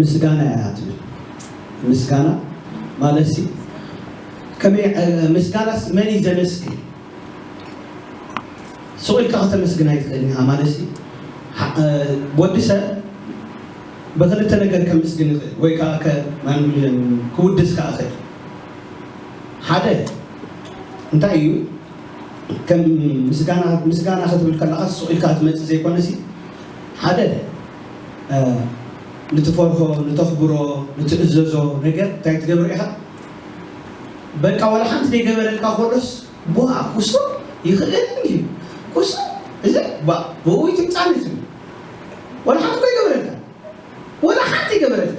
ምስጋና እያ ትብል። ምስጋና ማለት ሲ ከመይ ምስጋናስ መን እዩ ዘመስግን? ስቕ ኢልካ ከተመስግን ኣይትኽእልን ኢኻ ማለት ሲ ወዲ ሰብ ብክልተ ነገር ከምስግን ይኽእል ወይ ከዓ ክውድስ ከዓ ይኽእል። ሓደ እንታይ እዩ? ከም ምስጋና ምስጋና ክትብል ከለኻ ስቕ ኢልካ ትመፅእ ዘይኮነሲ ሓደ ንትፈርሆ ንተኽብሮ ንትእዘዞ ነገር እንታይ ትገብር ኢኻ? በቃ ዋላ ሓንቲ ዘይገበረልካ ኮሎስ ቧ ኩሱ ይኽእል እንዲ ኩሱ እዚ ባ ብኡ ይትምፃን ትብል ዋላ ሓንቲ ዘይገበረልካ ዋላ ሓንቲ ይገበረልካ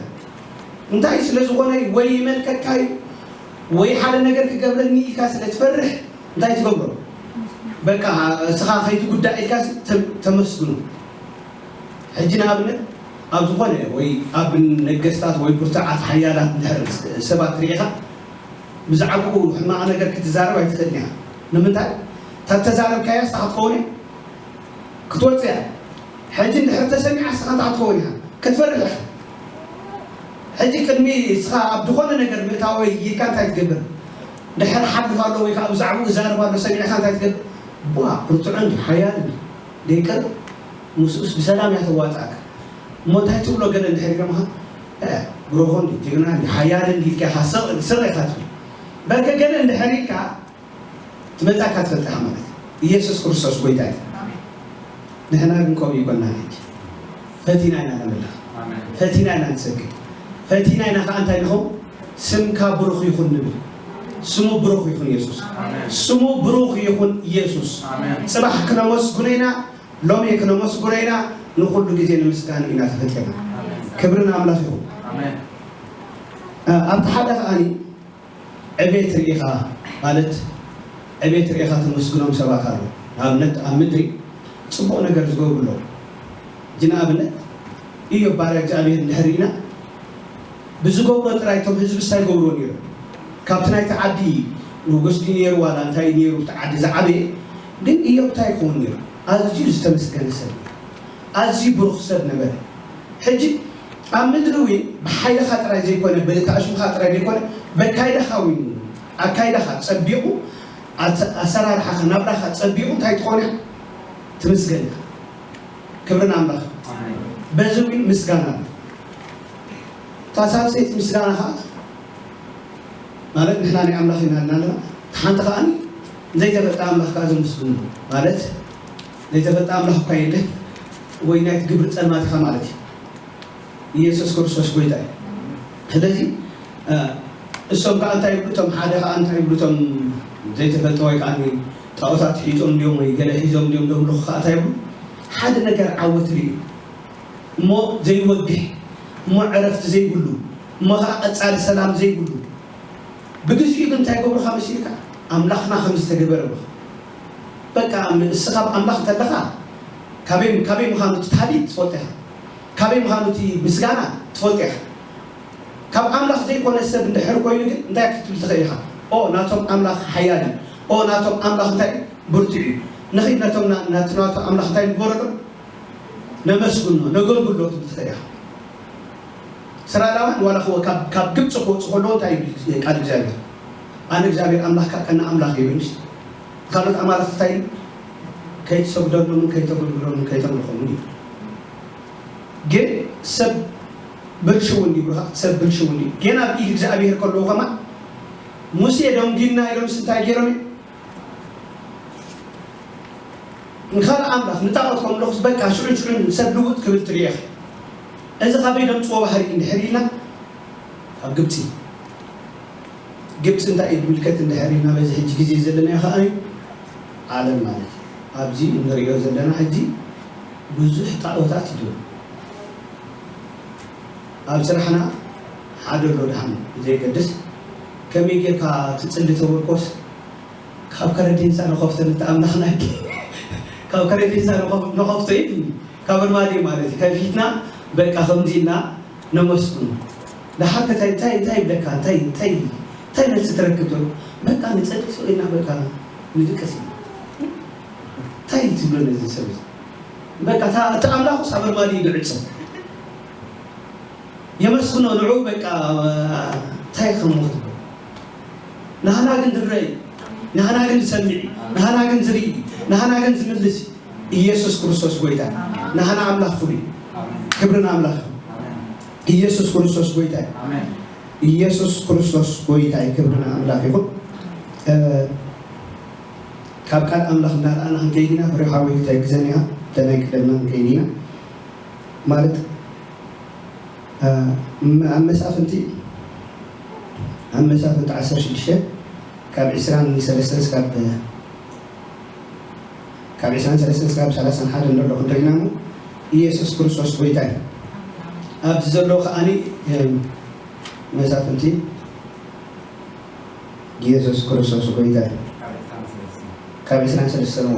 እንታይ ስለ ዝኾነ ወይ ይመልከካ እዩ ወይ ሓደ ነገር ክገብረኒ ኢልካ ስለ ትፈርሕ እንታይ ትገብሮ በቃ እስኻ ከይትጉዳእ ኢልካ ተመስግኑ ሕጂ ንኣብነት ኣብ ዝኾነ ወይ ኣብ ነገስታት ወይ ብርቱዓት ሓያላት ድሕር ሰባት ርኢኻ ብዛዕባኡ ሕማቕ ነገር ክትዛረብ ኣይትኽእልን ኢኻ ንምንታይ ታተዛረብካያ ስኻ ክትከውን ክትወፅእ እያ ሕጂ እንድሕር ተሰሚዓ ስኻ እንታይ ክትከውን ኢኻ ክትፈርሕ ኢኻ ሕጂ ቅድሚ ስኻ ኣብ ዝኾነ ነገር ምእታወይ ኢልካ እንታይ ትገብር ድሕር ሓልፍ ኣሎ ወይ ከዓ ብዛዕባኡ እዛረብ ኣሎ ሰሚዕካ እንታይ ትገብር ቧ ብርቱዕን ሓያልን ደይቀር ምስኡስ ብሰላም እያ ተዋፅኣካ እሞ እንታይ ትብሎ ገለ እንድሕር ኢሎምኻ ብሮኾ እንዲ ጅግና እንዲ ሓያል እንዲ ኢልካ ኢኻ ስቕ ኢኻ ትብል በርከ ገለ እንድሕር ኢልካ ትመፃካ ትፈልጥኻ ማለት እዩ ኢየሱስ ክርስቶስ ጎይታ እዩ ንሕና ግን ከምኡ ይኮና ሕጂ ፈቲና ኢና ነምልኽ ፈቲና ኢና ንሰግድ ፈቲና ኢና ከዓ እንታይ ንኸው ስምካ ብሩኽ ይኹን ንብል ስሙ ብሩኽ ይኹን ኢየሱስ ስሙ ብሩኽ ይኹን ኢየሱስ ፅባሕ ክነመስግኖ ኢና ሎሚ ክነመስግኖ ኢና ንኩሉ ግዜ ንምስጋን ኢና ተፈጢርና ክብሪ ንኣምላኽ ይኹን ኣብቲ ሓደ ከዓኒ ዕቤት ርኢኻ ማለት ዕቤት ርኢኻ ተመስግኖም ሰባት ኣሎ ንኣብነት ኣብ ምድሪ ፅቡቕ ነገር ዝገብሩ ኣለዉ እዚ ንኣብነት ኢዮብ ባርያ እግዚኣብሔር እንድሕር ርኢና ብዝገብሮ ጥራይ እቶም ህዝቢ ሳይ ገብርዎ ነይሩ ካብቲ ናይቲ ዓዲ ንጉስ ድዩ ነይሩ ዋላ እንታይ ነይሩ እቲ ዓዲ ዝዓበየ ግን ኢዮብ እንታይ ይኸውን ነይሩ ኣዝዩ ዝተመስገነ ሰብ ኣዝዩ ብሩኽ ሰብ ነበረ ሕጂ ኣብ ምድሪ እውን ብሓይልኻ ጥራይ ዘይኮነ ብልክዓ ሽምኻ ጥራይ ዘይኮነ በካይዳኻ እውን ኣካይዳኻ ፀቢቑ ኣሰራርሓኻ ናብራኻ ፀቢቑ እንታይ ትኾነ ትምስገን ኢኻ ክብርን ኣምላኽ በዚ እውን ምስጋና እታ ሳልሰይቲ ምስጋና ከዓ ማለት ንሕና ናይ ኣምላኽ ኢና ኣለና ኣለና ሓንቲ ከዓ ዘይተፈጠ ኣምላኽ ከዓ ዘመስግኑ ማለት ዘይተፈጠ ኣምላኽ እኳ የለ ወይ ናይቲ ግብሪ ፀልማት ኢኻ ማለት እዩ ኢየሱስ ክርስቶስ ጎይታ እዩ ስለዚ እሶም ከዓ እንታይ ይብሉ እቶም ሓደ ከዓ እንታይ ይብሉ እቶም ዘይተፈልጠ ወይ ከዓ ጣዖታት ሒዞም እንዲዮም ወይ ገለ ሒዞም እንዲዮም ደምልኹ ከዓ እንታይ ይብሉ ሓደ ነገር ዓወት ርእዩ እሞ ዘይወግሕ እሞ ዕረፍቲ ዘይብሉ እሞ ከዓ ቀፃሊ ሰላም ዘይብሉ ብግዚኡ ግን እንታይ ገብሩካ መሲልካ ኣምላኽና ከም ዝተገበረ በቃ እስኻ ኣምላኽ እንተለኻ ካበይ ካበይ ምዃኑ እቲ ታሊት ትፈልጦ ኢኻ ካበይ ምዃኑ እቲ ምስጋና ትፈልጦ ኢኻ ካብ ኣምላኽ ዘይኮነ ሰብ እንድሕር ኮይኑ ግን እንታይ ክትብል ትኽእል ኢኻ ኦ ናቶም ኣምላኽ ሓያል እዩ ኦ ናቶም ኣምላኽ እንታይ ብርቱዕ እዩ ንኺድ ነቶም ናቲ ናቶ ኣምላኽ እንታይ ንግበረሎም ነመስግኖ ነገልግሎ ትብል ትኽእል ኢኻ እስራኤላውያን ዋላ ክወ ካብ ካብ ግብፂ ክወፁ ከለዉ እንታይ ይብል ቃል እግዚኣብሔር ኣነ እግዚኣብሔር ኣምላኽካ ቀና ኣምላኽ ይብል ምስ ካልኦት ኣማልኽቲ እንታይ ይብል ከይትሰግደሎምን ከይተገልግሎምን ከይተምልኾምን ይብል ግን ሰብ ብልሽው እንዲብሉኻ ሰብ ብልሽው እንዲ ገና ብኢድ እግዚኣብሔር ከለዉ ከማ ሙሴ ደንጊና ኢሎም እንታይ ገይሮም ንኻልእ ኣምላኽ ንጣዖት ከምልኹስ በቃ ሽዑን ሽዑን ሰብ ልውጥ ክብል ትርእዮ ኢኺ። እዚ ካበይ ደምፅዎ ባህሪ እንድሕር ኢልና ካብ ግብፂ ግብፂ እንታይ እዩ ዝምልከት እንድሕር ኢልና በዚ ሕጂ ግዜ ዘለናዮ ከዓ እዩ ዓለም ማለት እዩ። ኣብዚ እንሪኦ ዘለና ሕጂ ብዙሕ ጣዖታት እዩ። ኣብ ስራሕና ሓደ ኣሎ ድሓን ብዘየገድስ ከመይ ጌርካ ትፅሊ ተበልኮስ ካብ ከረዲንሳ ንኸፍቶ ነቲ ኣምላኽና ካብ ከረዲንሳ ንኸፍቶ እዩ ካብ ኣርማድዮ ማለት እዩ ከፊትና በቃ ከምዚ ኢልና ነመስግኖ። ደሓር ከ እንታይ እንታይ እንታይ ይብለካ እንታይ እንታይ እንታይ መልሲ ትረክብ ዘሎ በቃ ንፀድቅ ስቕ ኢልና በቃ ንድቅስ ኢና እንታይ ትብሎ ነዚ ሰብ እዚ በቃ እቲ ኣምላኹስ ኣብ ኣርማድዮ እዩ ዝዕፀው። የመስግኖ ንዑ በቃ እንታይ ከምኡ ክትብል ናህና ግን ዝረይ ናህና ግን ዝሰምዕ ናህና ግን ዝርኢ ናህና ግን ዝምልስ ኢየሱስ ክርስቶስ ጎይታ ናህና ኣምላኽ ፍሉይ ክብርን ኣምላኽ ኢየሱስ ክርስቶስ ጎይታ ኢየሱስ ክርስቶስ ጎይታ ክብርን ኣምላኽ ይኹን ካብ ቃል ኣምላኽ እንዳረኣና ክንከይድ ኢና ፍሬ ሓወይ ክተግዘን እያ ተናይ ቅደምና ክንከይድ ኢና ማለት ኣብ መሳፍንቲ ኣብ መሳፍንቲ ዓሰርተ ሽዱሽተ ካብ ዕስራን ሰለስተን ስካብ ካብ ዕስራን ሰለስተን ስካብ ሰላሳን ሓደን ዘሎ ክንሪኢና እሞ ኢየሱስ ክርስቶስ ጎይታ እዩ። ኣብዚ ዘሎ ከዓኒ መሳፍንቲ ኢየሱስ ክርስቶስ ጎይታ እዩ። ካብ ዕስራን ሰለስተን እዋ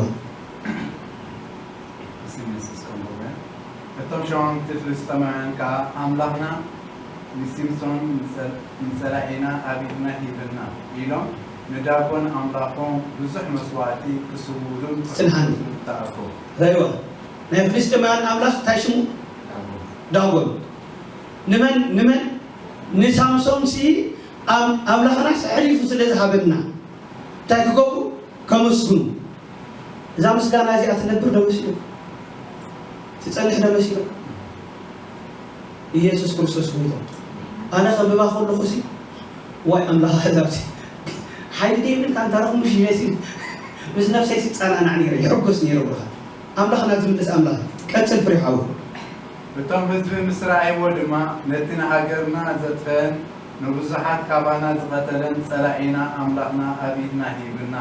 እቶም ሸሞንተ ፍልስጤማውያን ከኣ ኣምላኽና ንሲምሶን ንጸላኢና ኣብ ኢድና ሂብና ኢሎም ንዳጎን ኣምላኾም ብዙሕ መስዋእቲ ክስውኡሉን ክሕግዙ ተኣከቡ። ረይዋ ናይ ፍልስጤማውያን ኣምላኽ እንታይ ሽሙ? ዳጎን። ንመን ንመን ንሳምሶን ሲ ኣምላኽናስ ኣሕሊፉ ስለ ዝሃበና እንታይ ክገብሩ? ከመስግኑ እዛ ምስጋና እዚኣ ትነብር ዶ መሲሉ ትጸንሕ ዶ መሲሉ ኢየሱስ ክርስቶስ ጎይታ ኣነ ከንብባ ከለኹ ሲ ዋይ ኣምላኽ ኣሕዛብ ሲ ሓይሊ ደይብልካ እንታ ረኹ ምሽ ኢለ ሲ ምስ ነፍሰይ ሲጻናናዕ ነይረ ይሕጎስ ነይረ ብኻ ኣምላኽና ዝምልስ ኣምላኽ ቀጽል ፍሬ ሓው እቶም ህዝቢ ምስ ረኣይዎ ድማ ነቲ ንሃገርና ዘጥፈአን ንብዙሓት ካባና ዝቐተለን ጸላኢና ኣምላኽና ኣብ ኢድና ሂብና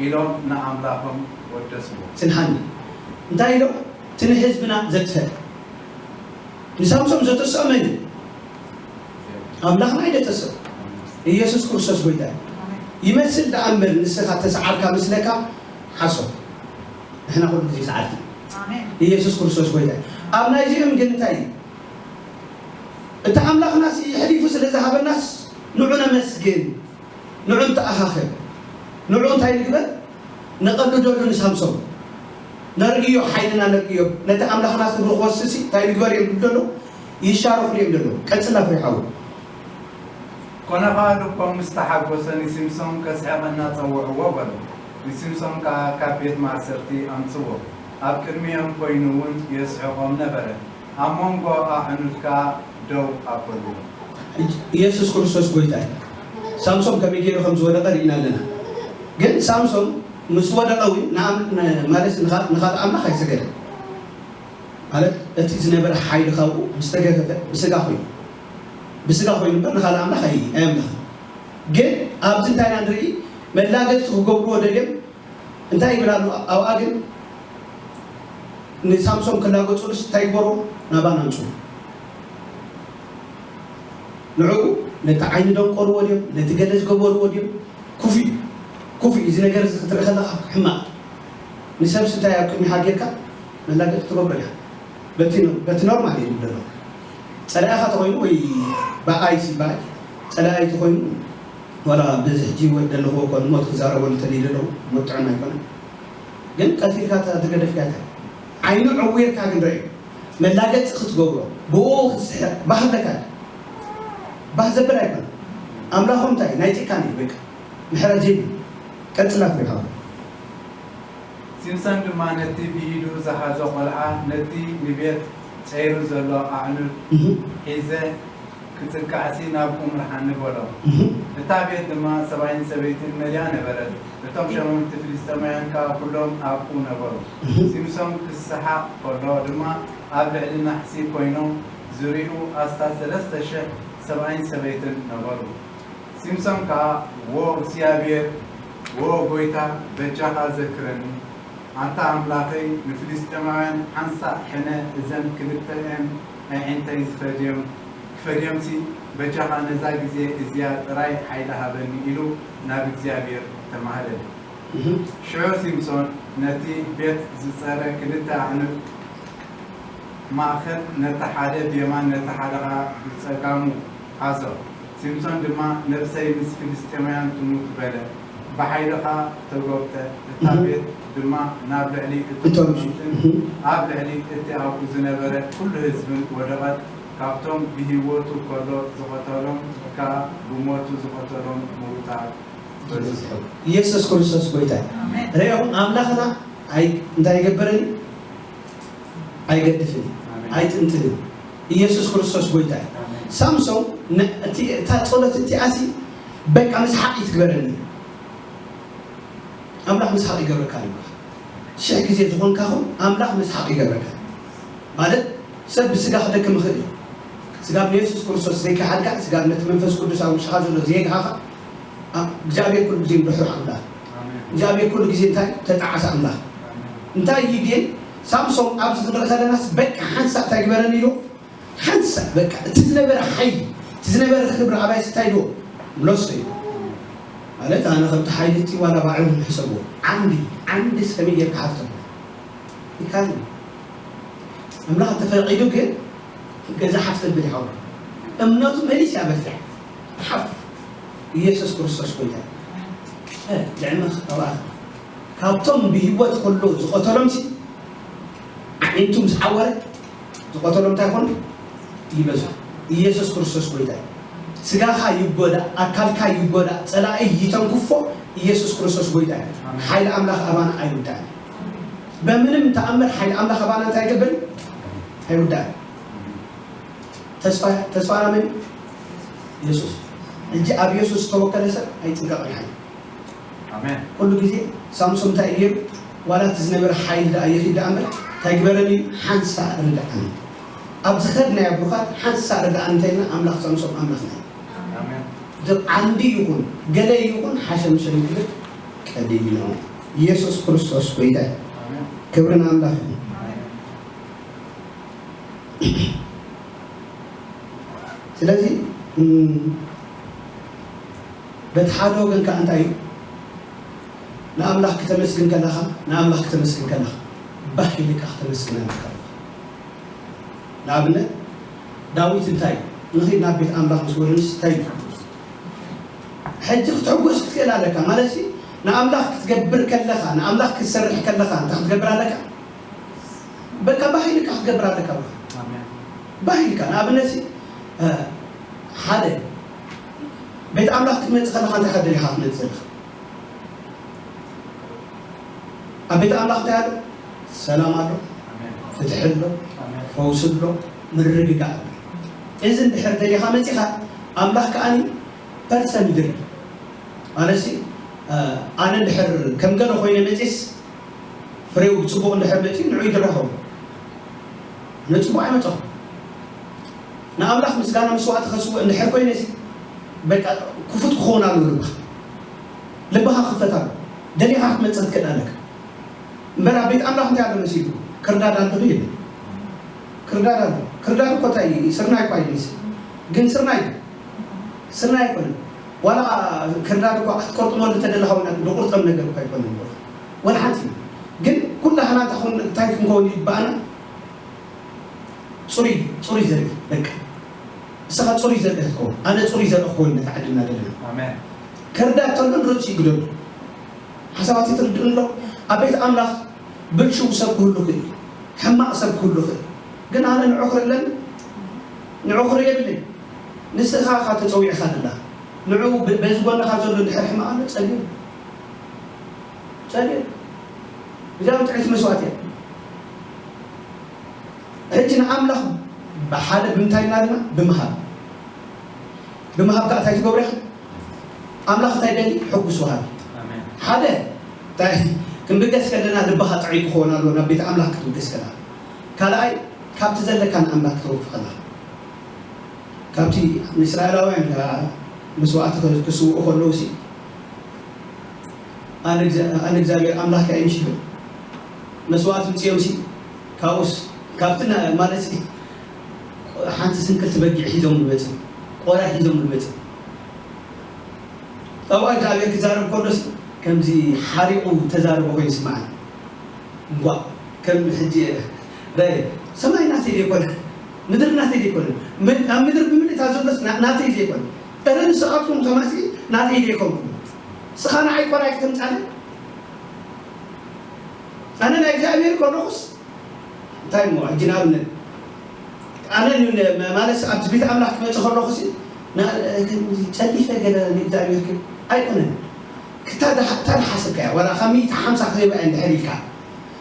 ኢሎም ንኣምላኾም ወደስዎ። ጽንሓኒ እንታይ ኢሎም እቲ ንህዝብና ዘጥፈ ንሳምሶም ዘተስኦ መን እዩ? ኣምላኽና እዩ ዘተስኦ ኢየሱስ ክርስቶስ ጎይታ እዩ። ይመስል ደኣ እምበር ንስኻ ተሰዓርካ ምስለካ ሓሶት ንሕና ኩሉ ግዜ ሰዓርቲ ኢየሱስ ክርስቶስ ጎይታ እዩ። ኣብ ናይዚኦም ግን እንታይ እዩ እቲ ኣምላኽናስ የሕሊፉ ስለ ዝሃበናስ ንዑ ነመስግን፣ ንዑ ንተኣኻኸብ፣ ንዑ እንታይ ንግበር? ንቐልደሉ ንሳምሶም ነርእዮ፣ ሓይልና ነርእዮ። ነቲ ኣምላኽና ክብሪ ክወስድ ሲ እንታይ ንግበር እዮም ዝብሉ ዘለዉ? ይሻረኹ ድዮም ዘለዉ? ቀጽላ ፍሬ ሓወይ። ኮነ ኸኣ ልቦም ምስ ተሓጎሰ ንሲምሶን ከስሕቐና ጸውዕዎ በሎ። ንሲምሶን ከኣ ካብ ቤት ማእሰርቲ ኣምጽዎ፣ ኣብ ቅድሚኦም ኮይኑ እውን የስሕቖም ነበረ። ኣብ መንጎ ኣዕኑድ ከኣ ደው ኣበልዎ። ኢየሱስ ክርስቶስ ጐይታ እዩ። ሳምሶን ከመይ ገይሩ ከም ዝወደቐ ርኢና ኣለና። ግን ሳምሶን ምስ ወደቐ እውን ማለት ንኻልእ ኣምላኽ ኣይሰገደን። ማለት እቲ ዝነበረ ሓይሊ ካብኡ ምስ ተገፈፈ ብስጋ ኮይኑ ብስጋ ኮይኑ እምበር ንኻልእ ኣምላኽ ኣየምለኸን። ግን ኣብዚ እንታይ ኢና ንርኢ? መላገፅቲ ክገብርዎ ደልዮም እንታይ ይብል ኣሎ ኣብኣ ግን ንሳምሶም ክላገፁሉስ እንታይ ይግበርዎ ናባና ኣምፅኡ ንዕኡ ነቲ ዓይኒ ደንቆርዎ ድዮም ነቲ ገለ ዝገበርዎ ድዮም ኩፍ እዩ ኩፍ እዩ እዚ ነገር እዚ ክትርኢ ከለካ ሕማቅ ንሰብስ እንታይ ኣብ ቅድሚካ ጌርካ መላገፂ ትገብሮ ኢካ በቲ ኖርማል እዩ ዝብል ዘሎ ፀላኢካ ተኮይኑ ወይ ብኣይ ሲባይ ፀላኢ ተኮይኑ ዋላ በዚ ሕጂ ወይ ዘለኽዎ እኮ ንሞት ክዛረበሉ ተደልዩ ዘለዉ ሞት ጥዕና ኣይኮነን። ግን ቀቲልካ እታ ዝገደፍካያ እንታይ ዓይኑ ዕዊርካ ግን ረእዩ መላገፂ ክትገብሮ ብኡ ክትስሕር ባህ ኣለካ ባህ ዘብል ኣይኮነን። ኣምላኾም እንታይ ናይ ጭካኔ በቃ ምሕረት ዘይብሉ ቀፅላ ፍሪኻ ሲምሰን ድማ ነቲ ብኢዱ ዝሓዞ ቈልዓ፣ ነቲ ንቤት ጸይሩ ዘሎ ኣዕኑድ ሒዘ ክጽጋዕሲ ናብኡ ምርሓኒ በሎ። እታ ቤት ድማ ሰብኣይን ሰበይትን መሊኣ ነበረት፣ እቶም ሸሞንተ ፍልስጥኤማውያን ከኣ ኵሎም ኣብኡ ነበሩ። ሲምሶን ክስሓቕ ከሎ ድማ ኣብ ልዕሊ ናሕሲ ኰይኖም ዝርእዩ ኣስታት ሰለስተ ሽሕ ሰብኣይን ሰበይትን ነበሩ። ሲምሶን ከኣ፣ ዎ እግዚኣብሔር፣ ዎ ጐይታ፣ በጃኻ ዘክረኒ። ኣንታ ኣምላኸይ፣ ንፍልስጥኤማውያን ሓንሳእ ሕነ እዘን ክልተኤን ኣዒንተይ ዝፈድዮም ክፈድዮምሲ፣ በጃኻ ነዛ ግዜ እዚኣ ጥራይ ሓይሊ ሃበኒ ኢሉ ናብ እግዚኣብሔር ተማህለለ። ሽዑ ሲምሶን ነቲ ቤት ዝጸረ ክልተ ኣዕኑድ ማእከል ነቲ ሓደ ብየማን ነቲ ሓደ ኸኣ ብጸጋሙ ሓዞ። ሲምሶን ድማ፣ ነብሰይ ምስ ፍልስጥኤማውያን ትሙት በለ፣ ብሓይሊ ኸኣ ተጐብጠ። እታ ቤት ድማ ናብ ልዕሊ እቶም ሸሞንተን ኣብ ልዕሊ እቲ ኣብኡ ዝነበረ ኵሉ ህዝብን ወደቐት። ካብቶም ብህይወቱ ከሎ ዝቐተሎም፣ ከኣ ብሞቱ ዝቐተሎም ምዉታት በዝሑ። ኢየሱስ ክርስቶስ ጎይታ እዩ። ርኢኹም፣ ኣምላኽና ኣይ እንታይ ይገብረን እዩ? ኣይገድፍን እዩ። ኣይጥንጥን እዩ። ኢየሱስ ክርስቶስ ጎይታ እዩ። ሳምሶን፣ ነ- እቲ- እታ ጸሎት እቲኣሲ በቃ ምስሓቕ ይትግበረኒ። ኣምላኽ ምስሓቕ ይገብረካ እዩ። ሽሕ ግዜ ዝኾንካ ኹን ኣምላኽ ምስሓቕ ይገብረካ። ማለት ሰብ ብስጋ ክደክም ይኽእል እዩ። ስጋብ ንየሱስ ክርስቶስ ዘይከሓድካ፣ ስጋብ ነቲ መንፈስ ቅዱስ ኣብ ውሽጥኻ ዘሎ ዘየግሃኻ፣ እግዚኣብሔር ኩሉ ግዜ ምድሑር ኣምላኽ። እግዚኣብሔር ኩሉ ግዜ እንታይ ተጣዓሰ ኣምላኽ። እንታይ እዩ ግን ሳምሶን ኣብዚ ክንርኢ ከለናስ በቃ ሓንሳእ እንታይ ግበረኒ ኢሉ ሓንሳእ በቃ እቲ ዝነበረ ሓይሊ እቲ ዝነበረ ክብሪ ኣባይ ስታይ ድዎ ምለሶ እዩ። ማለት ኣነ ከምቲ ሓይሊ እቲ ዋላ ባዕሉ ንሕሰብዎ ዓንዲ ዓንዲ ሰሚ ጌርካ ሓፍቶም ይካል ኣምላኽ እንተፈቂዱ ግን ገዛ ሓፍተ ብልሓው እምነቱ መሊስ ያበርትዕ ሓፍ ኢየሱስ ክርስቶስ ጎይታ ልዕመኽ ኣብኣኽ ካብቶም ብህይወት ከሎ ዝቐተሎም ሲ ዓዒንቱ ምስ ዓወረ ዝቐተሎም እንታይ ኮኑ ይበዙ። ኢየሱስ ክርስቶስ ጎይታ እዩ። ስጋኻ ይጎዳእ፣ ኣካልካ ይጎዳእ፣ ጸላኢ ይተንክፎ። ኢየሱስ ክርስቶስ ጎይታ እዩ። ሓይሊ ኣምላኽ ኣባና ኣይውዳእን። በምንም ተኣምር ሓይሊ ኣምላኽ ኣባና እንታይ ይገብር ኣይውዳእን። ተስፋ ተስፋና መን ኢየሱስ። እንጂ ኣብ ኢየሱስ ዝተወከለ ሰብ ኣይጥንቀቕን ይሓይ። ኣሜን። ኩሉ ግዜ ሳምሶን እንታይ እዩ ዋላ እቲ ዝነበረ ሓይሊ ደኣ ይኺድ ደኣ እምበር እንታይ ግበረኒ ሓንሳ ርድኣኒ። ኣብ ዝኸድናዮ ብሩኻት ሓንሳ ርድኣኒ እንተኢልና ኣምላኽ ሳምሶን ኣምላኽና እዩ። ኣሜን። ዓንዲ ይኹን ገለ ይኹን ሓሸምሸም ክብል ቀሊል እዩ። ኢየሱስ ክርስቶስ ጎይታ እዩ። ኣሜን። ክብሪ ንኣምላኽ ይኹን። ኣሜን። ስለዚ እም፣ በቲ ሓደ ወገን ከዓ እንታይ እዩ ንኣምላኽ ክተመስግን ከለኻ ንኣምላኽ ክተመስግን ከለኻ ባህ ኢልካ ክተመስግን ኣለካ። ንኣብነት ዳዊት እንታይ እዩ ንኺድ ናብ ቤት ኣምላኽ ምስ ወደንስ እንታይ እዩ ሕጂ ክትሕጎስ ክትክእል ኣለካ ማለት ሲ ንኣምላኽ ክትገብር ከለኻ ንኣምላኽ ክትሰርሕ ከለኻ እንታይ ክትገብር ኣለካ በቃ ባህ ኢልካ ክትገብር ኣለካ። ኣሜን። ባህ ኢልካ ንኣብነት ሲ ሓደ ቤት ኣምላኽ ክትመፅእ ከለኻ እንታይ ከደሊኻ ክትመፅእ ዘለኻ ኣብ ቤት ኣምላኽ እንታይ ኣሎ? ሰላም ኣሎ፣ ኣሜን። ፍትሒ ኣሎ፣ ኣሜን። ፈውሲ ኣሎ፣ ምርግጋእ ኣሎ። እዚ እንድሕር ደሊኻ መፂኻ ኣምላኽ ከዓኒ ፐርሰን ይድርብ ማለት ሲ ኣነ እንድሕር ከም ገለ ኮይነ መፂስ ፍሬው ብፅቡቕ እንድሕር መፂ ንዑ ይድረኸቡ ንፅቡቕ ኣይመፀኹ ንኣምላኽ ምስጋና መስዋዕቲ ከስውእ እንድሕር ኮይነ ሲ በቃ ክፉት ክኸውን ኣሎ ልብኻ ልብኻ ክፈት ኣሎ ደሊኻ ክትመፅእ ክትክእል ኣለካ እምበር ኣብ ቤት ኣምላኽ እንታይ ኣሎ መሲሉ ክርዳድ ኣሎ ይብል ክርዳድ ኣሎ ክርዳድ እኮ እንታይ እዩ ስርናይ እኳ ይመስል ግን ስርናይ ስርናይ ኣይኮነን ዋላ ክርዳድ እኳ ክትቆርጥመሉ ተደለኻ ወላ ዝቁርጠም ነገር እኳ ኣይኮነን ወላ ሓንቲ ግን ኩላህና እንታይ ክንከውን ይግባኣና ፅሩይ ፅሩይ ዘርኢ በቃ እስኻ ፅሩይ ዘርኢ ክትከውን ኣነ ፅሩይ ዘርኢ ክኸውን ነታ ዓድና ዘለና ኣሜን። ከርዳድ ተሎ ንርእሱ ይግደሉ ሓሳባት ይትርድእ ኣሎ ኣብ ቤት ኣምላኽ ብልሽው ሰብ ክህሉ ክእል ሕማቕ ሰብ ክህሉ ክእል ግን ኣነ ንዑ ክርኢ ኣለኒ ንዑ ክርኢ የብለይ ንስኻ ኢኻ ተፀዊዕካ ደላ ንዑ በዚ ጎንኻ ዘሎ ድሕር ሕማቕ ኣሎ ፀልዮ ፀልዮ እዚኣ ጥዕቲ መስዋእቲ እያ ሕጂ ንኣምላኽ ብሓደ ብምንታይ እናልና ብምሃብ ብምሃብ ከዓ እንታይ ትገብሩ ኢኻ ኣምላኽ እንታይ ደሊ ሕጉስ ወሃቢ ሓደ ክንብገስ ከለና ልብኻ ጥዑይ ክኸውን ኣለዎ ናብ ቤት ኣምላኽ ክትብገስ ከለኻ ካልኣይ ካብቲ ዘለካ ንኣምላኽ ክተወፍቕ ኣለኻ ካብቲ ንእስራኤላውያን መስዋእቲ ክስውኡ ከለዉ ሲ ኣነ እግዚኣብሔር ኣምላኽ ከኣ ይምሽሉ መስዋእቲ ምፅኦም ሲ ካብኡስ ካብቲ ማለት ሓንቲ ስንክልቲ በጊዕ ሒዞም ንመፅእ ቆራ ሒዞም ንመፅእ ኣብኣ እግዚኣብሔር ክዛረብ ከሎስ ከምዚ ሓሪቑ ተዛረበ ኮይኑ ስማዓኒ እንኳ ከም ሕጂ ራየ ሰማይ ናተይ ዘይኮነ ምድሪ ናተይ ዘይኮነ ኣብ ምድሪ ብምልእታ ዘሎስ ናተይ ዘይኮነ እረ ንስኻትኩም ከማሲ ናተይ ዘይኮንኩም ስኻ ንዓይ ቆራይ ክተምፃለ ኣነ ናይ እግዚኣብሔር ከለኹስ እንታይ እሞ ሕጂ ንኣብነት ኣነ ን- ን- ማለት ኣብቲ ቤት ኣምላኽ ክመጽእ ከለኹ ሲ ና- ጸሊፈ ገለ ንእግዚኣብሔር ክብል ኣይኮነን። ክታ ድሓ- እታ ድሓሰብካያ ዋላ ካብ ሚእቲ ሓምሳ ክህባ እየ እንድሕር ኢልካ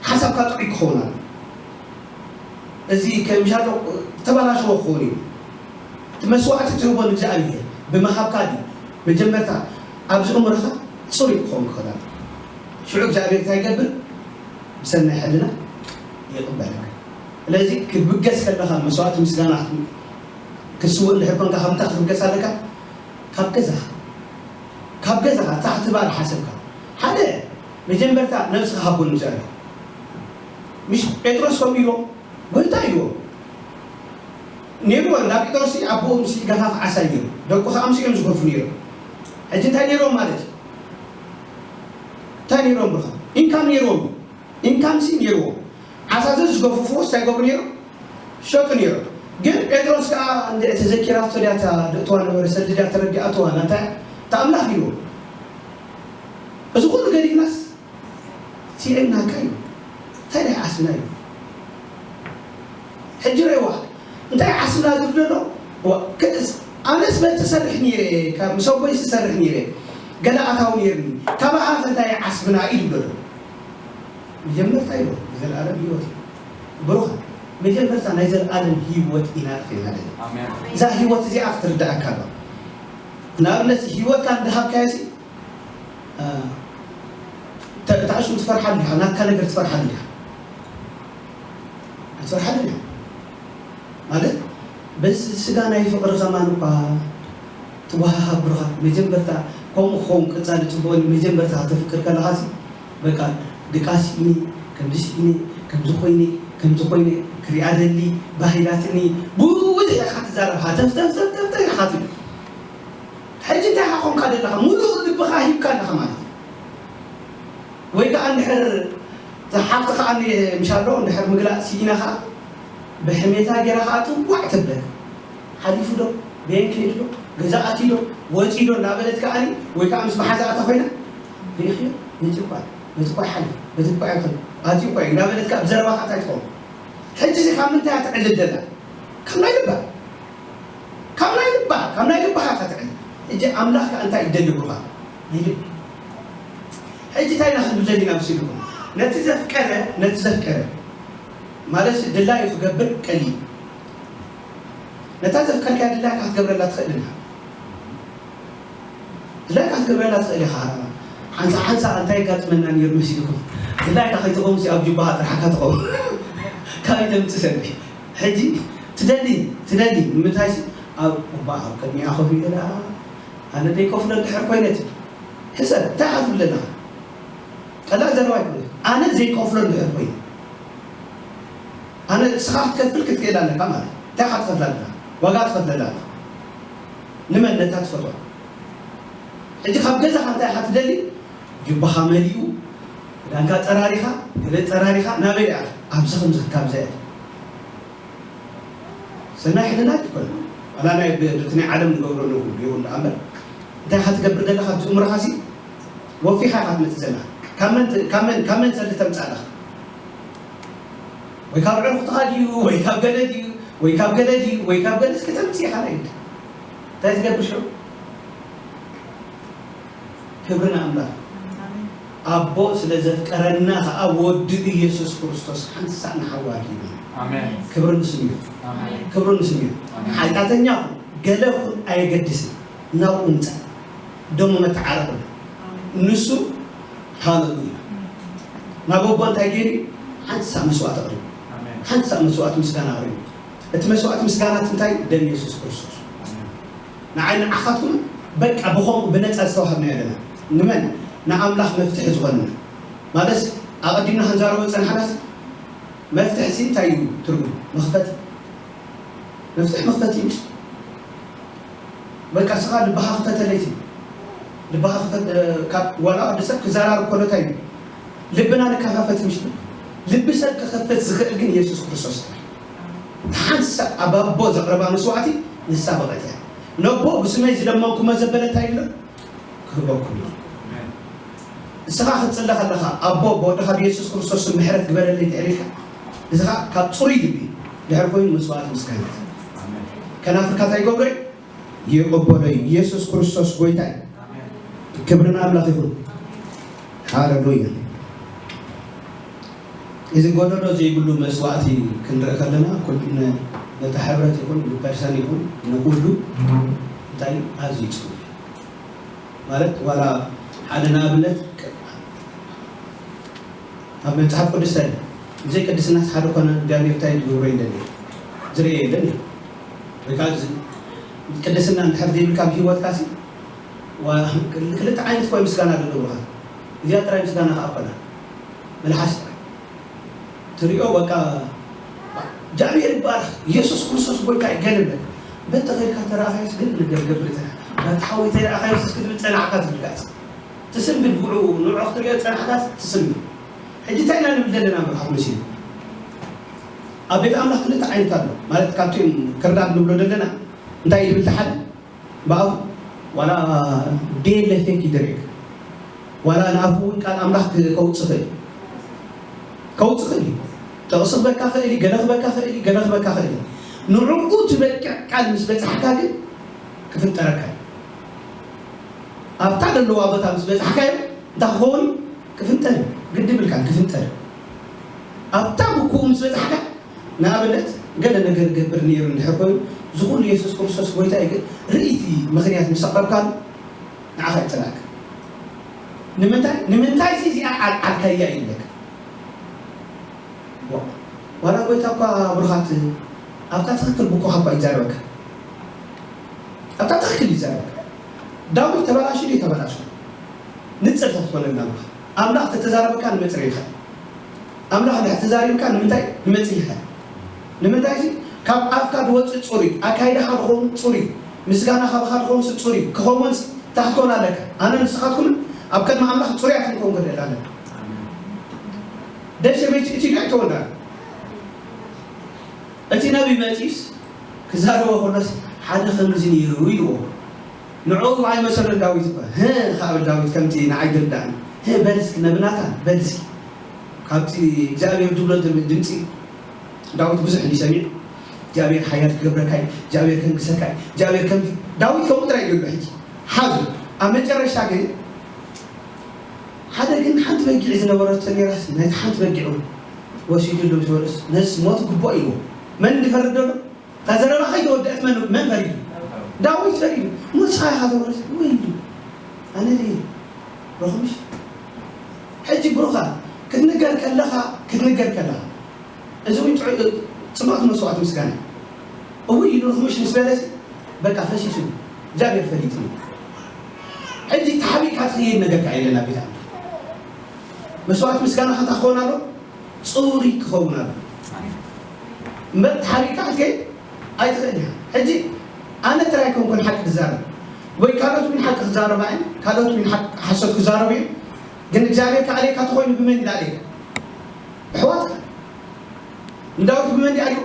ሓሳብካ ጥዑይ ክኸውን ኣሎ። እዚ ከምሻሎ ተባላሽዎ ክኸውን እዩ። እቲ መስዋዕቲ ትህቦ ንእግዚኣብሔር ብምሃብካ ድዩ? መጀመርታ ኣብዚ እምሮኻ ጽሩይ ክኸውን ክኽእል ኣለዎ። ሽዑ እግዚኣብሔር እንታይ ይገብር? ብሰናይ ሕልና ይቕበለካ። ስለዚ ክብገስ ከለኻ መስዋዕቲ ምስጋና ክትስውእ እንድሕር ኮንካ ካብ እንታይ ክትብገስ ኣለካ? ካብ ገዛኻ ካብ ገዛኻ ታሕቲ ባር ሓሰብካ ሓደ መጀመርታ ነብስኻ ሃቦ ንእግዚኣብሔር። ምሽ ጴጥሮስ ከምኡ ኢልዎ ጎይታ ኢልዎ ነይርዎ እንዳ ጴጥሮስ ኣቦኡ ምስ ገፋፍ ዓሳ እዩ። ደቁ ከዓ ምስ እዮም ዝገፉ ነይሮም። ሕጂ እንታይ ነይርዎም ማለት እዩ? እንታይ ነይርዎም ብርኻ ኢንካም ነይርዎም ኢንካም ሲ ነይርዎም። ዓሳ ዘ ዝገፍፍዎ እንታይ ይገብሩ ነይሮም? ሸጡ ነይሮም። ግን ጴጥሮስ ከዓ እንደ ተዘኪራቶ ድያ እታ ደእትዋ ነበረ ሰልዲ ድያ ተረዲኣትዋ ናታ እታ ኣምላኽ ኢልዎ። እዚ ኩሉ ገዲፍናስ ስዒርናካ እዩ። እንታይ ናይ ዓስብና እዩ? ሕጂ ረእዋ እንታይ ዓስብና ዝብል ዘሎ? ዋ፣ ክእስ ኣነስ በቲ ሰርሕ ነይረ ካብ ምስ ኣቦይ ዝሰርሕ ነይረ ገለ ኣታዊ ነይርኒ ካባኻ ከ እንታይ ዓስብና እዩ ዝብሎ ዘሎ? መጀመርታ እዩ ዘለኣለም ህይወት እዩ። ብሩኻ መጀመርታ ናይ ዘለኣለም ህይወት ኢና ርክብና ዘለና። ኣሜን። እዛ ህይወት እዚኣ ክትርዳእካ ኣሎ። ንኣብነት ህይወትካ እንዳሃብካዮ ሲ ተእታእሹ ትፈርሓሉ ዲኻ? ናትካ ነገር ትፈርሓሉ ዲኻ? ኣይትፈርሓሉ ዲኻ? ማለት በዚ ስጋ ናይ ፍቕሪ ከማን እኳ ትወሃሃብ ብሩኻ መጀመርታ ከምኡ ክኸውን ቀጻሊ ጽቡቕኒ መጀመርታ ከተፍቅር ከለኻ ሲ በቃ ድቃስ ኢኒ ከምዚ ኢኒ ከምዚ ኮይኒ ከምዚ ኮይኒ ክሪኣ ደሊ ባህላትኒ ብዙሕ ኢኻ ትዛረብ ሃተፍተፍተፍተፍ ኢኻ ትብል። ሕጂ እንታይ ኢኻ ኮንካ ዘለኻ? ሙሉእ ልብኻ ሂብካ ኣለኻ ማለት እዩ። ወይ ከዓ እንድሕር ዝሓፍቲ ከዓ ምሻሎ እንድሕር ምግላፅ ስኢና ከዓ ብሕሜታ ገይራ ከዓ ጥዋዕ ተብለካ ሓሊፉ ዶ ቤን ከይዱ ዶ ገዛ ኣትዩ ዶ ወፂኡ ዶ እናበለት ከዓ ወይ ከዓ ምስ መሓዛኣ ተኮይና ርኢኽዮ ነቲ እኳ ነቲ እኳ ይሓልፍ ነቲ እኳ ይኸል ኣትዩ እኳ እዩ እናበለትካ ብዘረባኻ እንታይ ትኸውን? ሕጂ እዚ ካብ ምንታይ እያ ትዕልል ዘላ? ካብ ናይ ልባ ካብ ናይ ልባ ካብ ናይ ልባኻ ከተዕል እጂ ኣምላኽ ከ እንታይ ይደሊ ብሩኻ ናይ ልቢ ሕጂ እንታይ ኢና ክንብል ዘለና ምስ ኢልኩም ነቲ ዘፍቀረ ነቲ ዘፍቀረ ማለት ድላዩ ክገብር ቀሊል ነታ ዘፍቀርካያ ድላይካ ክትገብረላ ትኽእል ኢኻ ድላይካ ክትገብረላ ትኽእል ኢኻ ሓንሳ ሓንሳ እንታይ ጋጥመና ነይሩ መሲልኩም ድላይካ ከይትኸውን ሲ ኣብ ጁባኻ ጥራሕካ ትኸውን ካበይ ተምፅእ ሰልፊ ሕጂ ትደሊ ትደሊ ንምንታይ ሲ ኣብ እባ ኣብ ቅድሚኣ ኮፍ ኢለ ደኣ ኣነ ዘይከፍሎ እንድሕር ኮይነ ትብል ሕሰብ እንታይ ኢኻ ትብል ዘለኻ ቀላል ዘረባ ኣይኮነ ኣነ ዘይከፍሎ እንድሕር ኮይነ ኣነ እስኻ ክትከፍል ክትክእል ኣለካ ማለት እንታይ ኢኻ ትኸፍላ ኣለኻ ዋጋ ትኸፍለላ ኣለኻ ንመን ነታ ትፈትዋ ሕጂ ካብ ገዛኻ እንታይ ኢኻ ትደሊ ጁባኻ መሊኡ ክዳንካ ጠራሪኻ ገለ ጠራሪኻ ናበይ ደኣ ኣብዚ ከምዚ ካብዛ እያ ሰናይ ሕልና ኣይትኮን ዋላ ናይ ብ- በቲ ናይ ዓለም ንገብሮ ኣለኹ ይኹን ደኣ እምበር እንታይ ኢኻ ትገብር ዘለኻ ኣብዚ እምሮኻ ሲ ወፊኻ ኢኻ ትመፅእ ዘለኻ ካብ መን ት- ካብ መን ካብ መን ሰልዲ ተምፅእ ኣለኻ ወይ ካብ ዕርኩትኻ ድዩ ወይ ካብ ገለ ድዩ ወይ ካብ ገለ ድዩ ወይ ካብ ገለ እስከ ተምፅእ ኢኻ ናይ ግድ እንታይ ትገብር ሽዑ ክብሪ ንኣምላኽ ኣቦ ስለ ዘፍቀረና ከዓ ወዱ ኢየሱስ ክርስቶስ ሓንሳእ ንሓዋ ሂቡ ኣሜን። ክብሪ ንስሙ ይኹን ኣሜን። ክብሪ ንስሙ ይኹን ኣሜን። ሓጢኣተኛ ኩን ገለ ኩን ኣየገድስን ናብኡ ምፃእ ደሞ መተዓረቑ ንሱ ሃለሉያ ናብ ኣቦ እንታይ ገይሩ ሓንሳእ መስዋዕቲ ኣቕሪቡ ኣሜን። ሓንሳእ መስዋዕቲ ምስጋና ኣቕሪቡ እቲ መስዋዕቲ ምስጋና እቲ እንታይ ደም የሱስ ክርስቶስ ኣሜን። ንዓይ ንዓኻትኩም በቃ ብኸምኡ ብነፃ ዝተዋሃብና ኣለና ንመን ንኣምላኽ መፍትሒ ዝኾነና ማለት ኣቐዲምና ክንዛረቦ ዝፀናሕናስ መፍትሒ ሲ እንታይ እዩ ትርጉም መኽፈቲ መፍትሒ መኽፈቲ እዩ በቃ ስኻ ልብኻ ክፈተለይ ትብል ልብኻ ክፈት ካብ ዋላ ወዲ ሰብ ክዘራርብ ከሎ እንታይ እዩ ልብና ንከፋፈት ምሽ ልቢ ሰብ ክኸፍት ዝኽእል ግን የሱስ ክርስቶስ ጥራሕ ሓንሳእ ኣብ ኣቦ ዘቕረባ መስዋዕቲ ንሳ በቐት እያ ነቦ ብስመይ ዝለመንኩሞ ዘበለ እንታይ ይብሎ ክህበኩም እዩ ንስኻ ክትፅለ ከለኻ ኣቦ ብወድኻ ብየሱስ ክርስቶስ ስም ምሕረት ግበረለይ እንድሕር ኢልካ እዚ ኸዓ ካብ ፅሩይ ልቢ ድሕር ኮይኑ መስዋዕቲ ምስጋና ከናፍርካ እንታይ ይገብሮ እዩ? ይቕበሎ እዩ። ኢየሱስ ክርስቶስ ጎይታ እዩ። ክብሪ ንኣምላኽ ይኹን። ሃሌሉያ። እዚ ጎደሎ ዘይብሉ መስዋእቲ ክንርኢ ከለና፣ ኩል-፣ ነ-፣ ነቲ ሕብረት ይኹን፣ ንፐርሰን ይኹን፣ ንኹሉ እንታይ ኣዝዩ ጽቡቕ። ማለት ዋላ ሓደ ንኣብነት ኣብ መጽሓፍ ቅዱስ እንታይ ብዘይ ቅድስናስ ሓደ ኮነ እግዚኣብሔር እንታይ ዝገብሮ የለን እዩ። ዝርኤ የለን እዩ። ወይ ከዓ ዝ-፣ ቅድስና እንድሕር ዘይብልካ ኣብ ህይወትካ ሲ፣ ዋ-፣ ክልተ ዓይነት እኮ ምስጋና ዝገብሩኻ። እዚኣ ጥራይ ምስጋና ከዓ ኮና። መልሓስ ጥራይ። ትሪኦ በቃ እግዚኣብሔር ይባረኽ፣ ኢየሱስ ክርስቶስ ጎይታ እዩ ገለ በል። በተኸልካ ተረኣኻዮስ ግን ነገር ገብር ተራ። ናቲ ሓወይ ተረኣኻዮስ እስኪ ትብል ጸናዕካ ትብል ጋጽ። ትስንብድ ብዕኡ ንዑ ክትሪኦ ጸናዕካ ትስንብድ። ሕጂ እንታይ ኢና ንብል ዘለና መርሓት መሲሉ? ኣብ ቤት ኣምላኽ ክልተ ዓይነት ኣሎ። ማለት ካብቲ ክርዳድ ንብሎ ዘለና እንታይ እዩ ዝብል ተሓደ? ብኣፉ ዋላ ቤለ ፌክ ይድርግ። ዋላ ንኣፉ እውን ቃል ኣምላኽ ክ-፣ ከውጽእ ክእል። ከውጽእ ክእል እዩ። ጥቕሲ ክበካ ክእል እዩ፣ ገለ ክበካ ክእል እዩ፣ ገለ ክበካ ክእል እዩ። ንዕኡ ትበቅዕ ቃል ምስ በጻሕካ ግን ክፍንጠረካ እዩ። ኣብታ ዘለዋ ቦታ ምስ በጻሕካዮ እንታይ ክኸውን እዩ? ክፍንጠር እዩ። ግዲ ብልካን ክፍንጠር እዩ። ኣብታ ብኩኡ ምስ በጻሕካ ንኣብነት ገለ ነገር ገብር ነይሩ እንድሕር ኮይኑ፣ ዝኹሉ የሱስ ክርስቶስ ጎይታ እዩ ግን ርእይቲ ምኽንያት ምስ ኣቕረብካሉ ንዓኻ ይጸላእካ። ንምንታይ? ንምንታይ እዚ እዚኣ ዓልዓልካያ እዩ ይብለካ። ዋ-፣ ዋላ ጎይታ እኳ ብሩኻት ኣብታ ትኽክል ብኩኻ እኳ ይዛረበካ። ኣብታ ትኽክል ይዛረበካ። ዳዊት ተበላሹ ድዩ ተበላሹ? ንጽር ተትኾነልና እምበር። ኣምላኽ ተተዛረበካ ንመጽር ይኽእል። ኣምላኽ እንድሕር ተዛሪብካ ንምንታይ ንመጽእ ይኽእል? ንምንታይ እዚ ካብ ኣፍካ ዝወጽእ ጽሩይ፣ ኣካይዳኻ ዝኸውን ጽሩይ፣ ምስጋና ካባኻ ዝኸውን ጽሩይ ክኸውን እንታይ ክትኮን ኣለካ? ኣነ ንስኻትኩምን ኣብ ቅድሚ ኣምላኽ ጽሩያት ክንከውን ክንደሊ ኣለና። ደሴ ቤት እቲ ዶ ኣይተወልዳን? እቲ ነቢ መጺስ ክዛረቦ ከሎስ ሓደ ከምዚ ነይሩ ኢልዎ። ንዕኡ ኣይመሰሎን ዳዊት እኮ። "ህ" ከኣ በል ዳዊት ከምቲ ንዓይ ዝርዳእኒ። "ህ በል እስኪ ነቢ ናታን በል እስኪ። ካብቲ እግዚኣብሔር ዝብሎ ድም-፣ ድምጺ ዳዊት ብዙሕ እንዲ ሰሚዑ እግዚኣብሔር ሓያል ክገብረካ እዩ፣ እግዚኣብሔር ከንግሰካ እዩ፣ እግዚኣብሔር ከምዚ" ዳዊት ከምኡ ጥራይ ይብሎ ሕጂ። ሓዙ። ኣብ መጨረሻ ግን ሓደ ግን ሓንቲ በጊዕ ዝነበረቶ ነይራስ ናይቲ ሓንቲ በጊዕ እውን ወሲዱ ኣሎ ምስ በሎስ ነስ ሞት ግቡእ ኢልዎ። መን እንዲ ፈርድ ዘሎ? እታ ዘረባ ከይተወደአት መን፣ መን ፈሪዱ? ዳዊት ፈሪዱ። ንስኻ ኢኻ ተወረስ። ወይ ኢሉ። ኣነ ድየ? ረኹምሽ? ሕጂ ብሩኻ፣ ክትንገር ከለኻ፣ ክትንገር ከለኻ። እዚ እውን ጥዑይ፣ ጽቡቕ መስዋዕቲ ምስጋና እዩ። እውይ ኢሉ ረኹምሽ ምስ በለሲ፣ በቃ ፈሲሱ። እግዚኣብሔር ፈሊጡ። ሕጂ ተሓቢእካ ትኸይድ ነገር ከኣ የለን ኣብ ቤት ኣምላኽ። መስዋዕቲ ምስጋና ከታ ክኸውን ኣሎ። ጽሩይ ክኸውን ኣለዎ። እምበር ተሓቢእካ ክትከይድ ኣይትኽእል ኢኻ። ሕጂ ኣነ ጥራይ ኣይኮንኩን ሓቂ ክዛረብ፣ ወይ ካልኦት እውን ሓቂ ክዛረባ እየን፣ ካልኦት እውን ሓ-፣ ሓሶት ክዛረቡ እዮም። ግን እግዚኣብሔር ክኣልየካ ተኾይኑ ብመን ይኣልየካ? ኣሕዋትካ። ንዳዊት ብመን ይኣልዩ?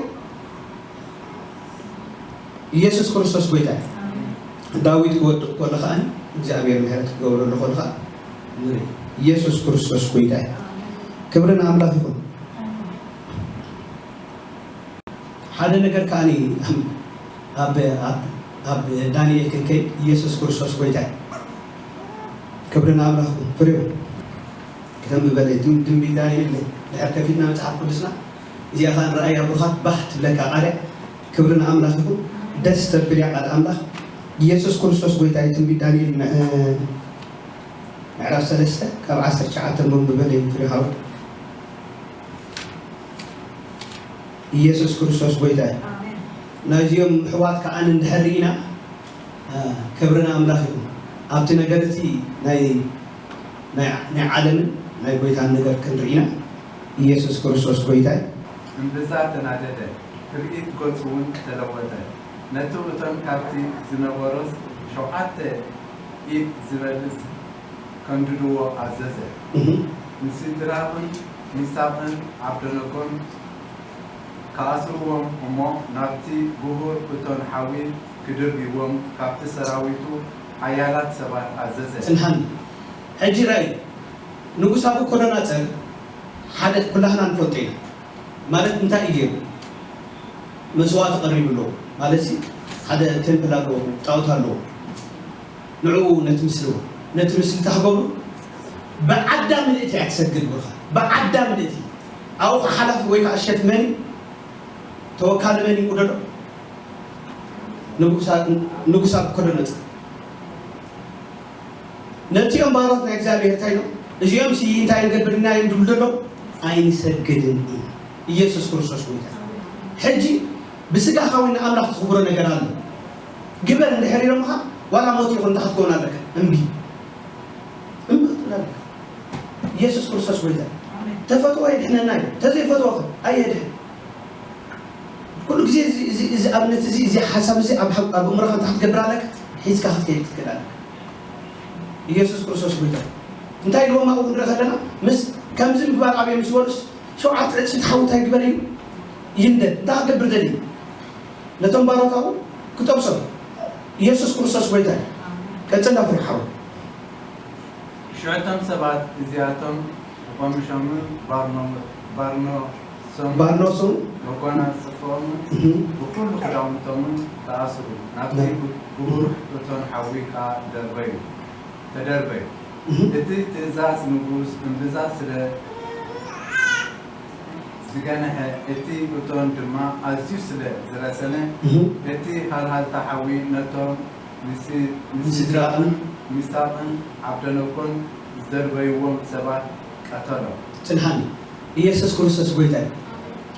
ኢየሱስ ክርስቶስ ጎይታ እዩ። ዳዊት ክወድቕ ከሎ ከኣ እግዚኣብሔር ምሕረት ክገብረሉ ከሎ ከኣ ንርኢ። ኢየሱስ ክርስቶስ ጎይታ እዩ። ክብሪ ንኣምላኽ ይኹን። ሓደ ነገር ከኣ ኣብ፣ ኣብ፣ ኣብ ዳንኤል ክንከይድ ኢየሱስ ክርስቶስ ጎይታ እዩ። ክብሪ ንኣምላኽ ይኹን። ፍሬው ክተንብበለይ ትም-፣ ትንቢት ዳንኤል ድሕር ከፊትና መጽሓፍ ቅዱስና እዚኣ ከኣ ንረኣያ ብሩኻት ባህ ትብለካ ቃል እያ። ክብሪ ንኣምላኽ ይኹን። ደስ ተብል እያ ቃል ኣምላኽ። ኢየሱስ ክርስቶስ ጎይታ እዩ። ትንቢት ዳንኤል ምዕ-፣ ምዕራፍ ሰለስተ ካብ ዓሰርተ ትሽዓተ መንብበለይ ፍሬ ሓወይ። ኢየሱስ ክርስቶስ ጎይታ እዩ። ኣሜን። ናይዚኦም ኣሕዋት ከኣ እንድሕር ርኢና፣ እ፣ ክብሪ ንኣምላኽ ይኹን። ኣብቲ ነገር እቲ ናይ፣ ናይ፣ ናይ ዓለምን ናይ ጎይታን ነገር ክንርኢና፣ ኢየሱስ ክርስቶስ ጎይታ እዩ። እምብዛ ተናደደ፣ ትርኢት ገጹ እውን ተለወጠ። ነቲ እቶን ካብቲ ዝነበሮስ ሸውዓተ ኢፍ ዝበልጽ ከንድድዎ ኣዘዘ። እህ። ንሲድራቕን ሚሳቕን ዓብደነጎን ክኣስርዎም እሞ ናብቲ ብሁር እቶን ሓዊ ክድርብይዎም ካብቲ ሰራዊቱ ሓያላት ሰባት ኣዘዘ። ጽንሓኒ። ሕጂ ርኣይ፣ ንጉስ ናቡከደነጾር ሓደ ኩላህና ንፈልጦ ኢና። ማለት እንታይ እዩ ገይሩ? መስዋእቲ ቀሪቡ ኣሎ። ማለት ሲ፣ ሓደ ቴምፕል ኣለዎ፣ ጣዖት ኣለዎ። ንዕኡ ነቲ ምስልዎ፣ ነቲ ምስልታ ክገብሩ ብዓዳ ምልእቲ እያ ትሰግድ ብኻ። ብዓዳ ምልእቲ። ኣብኡ ከዓ ሓላፊ ወይ ከዓ ሸፍ መን እዩ? ተወካሊ መን እዩ? ቁደዶ ንጉሳ-፣ ንጉሳ ኮደነጽ። ነቲኦም ባሮት ናይ እግዚኣብሔር እንታይ ኢሎም? እዚኦም ሲ እንታይ ንገብር ኢና እዮም ዝብሉ ዘለዉ? ኣይንሰግድን ኢና። ኢየሱስ ክርስቶስ ጎይታ። ሕጂ ብስጋኻ ወይ ንኣምላኽ ትኽብሮ ነገር ኣሎ። ግበር እንድሕር ኢሎምኻ፣ ዋላ ሞት ይኹን እንታይ ክትከውን ኣለካ? እምቢ። እምቢ ክትብል ኣለካ። ኢየሱስ ክርስቶስ ጎይታ። ተፈትዎ የድሕነና እዩ። ተዘይፈትወኸ ኣየድሕን። ኩሉ ግዜ እዚ፣ እዚ፣ እዚ ኣብነት እዚ፣ እዚ ሓሳብ እዚ ኣብ ሓ-፣ ኣብ እምሮኻ እንታይ ክትገብር ኣለካ? ሒዝካ ክትከይድ ክትክእል ኣለካ። ኢየሱስ ክርስቶስ ጎይታ። እንታይ ኢልዎም ኣብኡ ክንርኢ ከለና፣ ምስ ከምዚ ምግባር ኣብየ ምስ በሉስ፣ ሸውዓተ ዕጽፊ ተሓውታይ ግበር እዩ። ይንደድ። እንታይ ክገብር ደልዩ? ነቶም ባሮታኡ ክጠብሶም። ኢየሱስ ክርስቶስ ጎይታ እዩ። ቀጽል ኣፍሪ ሓው። ሽዑ እቶም ሰባት እዚኣቶም ብቐምሾምን ባርኖ-፣ ባርኖሶም፣ ባርኖሶም። መጓናጽፎምን እህ። ብኹሉ ክዳውንቶምን ተኣስሩ። ናብቲ ና- ግ-፣ ግሁር እቶን ሓዊ ከኣ ደርበዩ፣ ተደርበዩ። እህ። እቲ ትእዛዝ ንጉስ እምብዛ ስለ ዝገንሐ፣ እቲ እቶን ድማ ኣዝዩ ስለ ዝረሰነ፣ እህ። እቲ ሃልሃልታ ሓዊ ነቶም ምስ-፣ ምስ ምስድራቕን ሚሳቕን ዓብደነጎን ዝደርበይዎም ሰባት ቀተሎም። ጽንሓኒ። ኢየሱስ ክርስቶስ ጎይታ እዩ።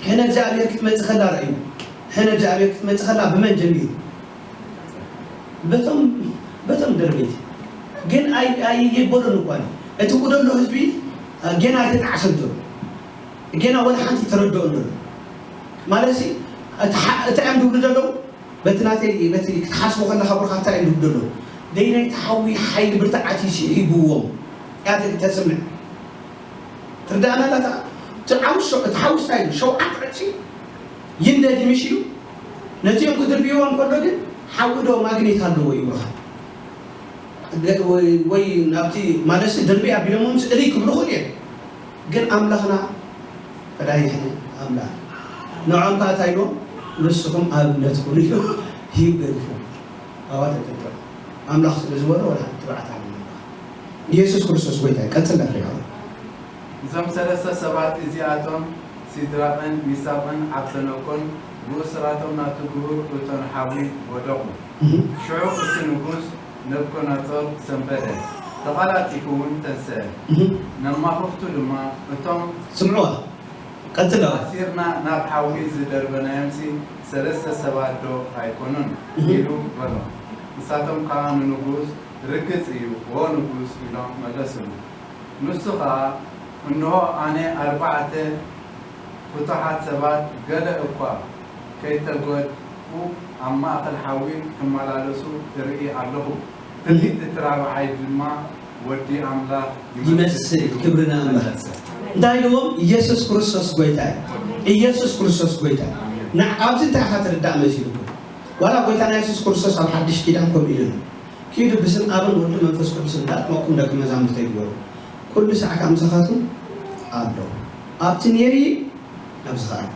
ሕነ እግዚኣብሔር ክትመጽእ ከላ ርኣዩ። ሕነ እግዚኣብሔር ክትመጽእ ከላ ብመን ጀሚሩ? በቶም፣ በቶም ደርበይቲ። ግን ኣይ-፣ ኣይበሉን እኳ እዩ። እቲ ቁደሎ ህዝቢ፣ አ፣ ገና ኣይተጣዕሰን ዘሎ። ገና ወላ ሓንቲ ተረድኦ ኣሎ። ማለት ሲ፣ እቲ ሓ-፣ እቲ እዮም ዝብሉ ዘለዉ፣ በቲ ናተይ፣ በቲ ክትሓስቦ ከለኻ ብርኻታ እዩ ዝብሉ ዘለዉ። ደይናይ ተሓዊ ሓይሊ ብርትዓት እዩ ስዒብዎም። እያ ተ-፣ ተስምዕ። ትርዳእና ኣላ እታ፣ እቲ ዓውሾ፣ እቲ ሓዊ እንታይ ኢሉ? ሸውዓተ ዕጽፊ ይንደድ ምሽ ኢሉ። ነቲኦም ክድርብይዎ እንከሎ ግን፣ ሓዊ ዶ ማግኔት ኣለዎ ይብሉኻ። ገ-፣ ወይ፣ ወይ ናብቲ፣ ማለትሲ ድርቢ ኣቢሎሞምስ እልይ ክብሉ ይኽእሉ እዮም። ግን ኣምላኽና ፈዳይሕ ኣምላኽ። ንዖም ከኣ እንታይ ኢልዎም? ንስኹም ኣብነት ኩኑ ኢሉ ይገድፉ። ኣዋ ተጠንቀቕ። ኣምላኽ ስለ ዝበሎ ወላ ሓንቲ ትብዓት ኣይብሉን። ኢየሱስ ክርስቶስ ጎይታ እዩ። ቀጽል ኣፍሪቃ። እዞም ሰለስተ ሰባት እዚኣቶም ሲድራቕን ሚሳቕን ዓብደነጎን ብእሱራቶም ናብቲ ግሁር እቶን ሓዊ ወደቑ። እህ። ሽዑ እቲ ንጉስ ነብኮናጾር ሰንበደ፣ ተቐላጢፉ እውን ተንስአ። እህ። ነማኽርቱ ድማ፣ እቶም ስምዕዋ፣ ቀጽል ኣዋ። ኣሲርና ናብ ሓዊ ዝደርበናዮምሲ ሰለስተ ሰባት ዶ ኣይኮኑን? እህ። ኢሉ በሎም። ንሳቶም ከኣ ንንጉስ፣ ርግጽ እዩ፣ ዎ ንጉስ፣ ኢሎም መለሱሉ። ንሱ ኸኣ፣ እንሆ፣ ኣነ ኣርባዕተ ፍቱሓት ሰባት ገለ እኳ ከይተጎድኡ ኣብ ማእከል ሓዊ ክመላለሱ እርኢ ኣለኹ። ትርኢት እቲ ራብዓይ ድማ ወዲ ኣምላኽ ይመስል። ይመስል። ክብሪ ንኣምላኽ። መለሰ። እንታይ ኢልዎም? ኢየሱስ ክርስቶስ ጐይታ እዩ። ኢየሱስ ክርስቶስ ጐይታ እዩ። ን-፣ ኣብዚ እንታይ ኢኻ ትርዳእ መሲልኩም? ዋላ ጐይታና የሱስ ክርስቶስ ኣብ ሓድሽ ኪዳን ከምኡ ኢሉ እዩ። ኪዱ ብስም ኣብን ወልድን መንፈስ ቅዱስን እንዳጥመቕኩም ደቀ መዛሙርተይ ግበሩ። ኩሉ ሳዕ ከኣ ምሳኻትኩም ኣሎ። ኣብቲ ነይሩ እዩ፣ ኣብዚ ኸኣ ኣሎ።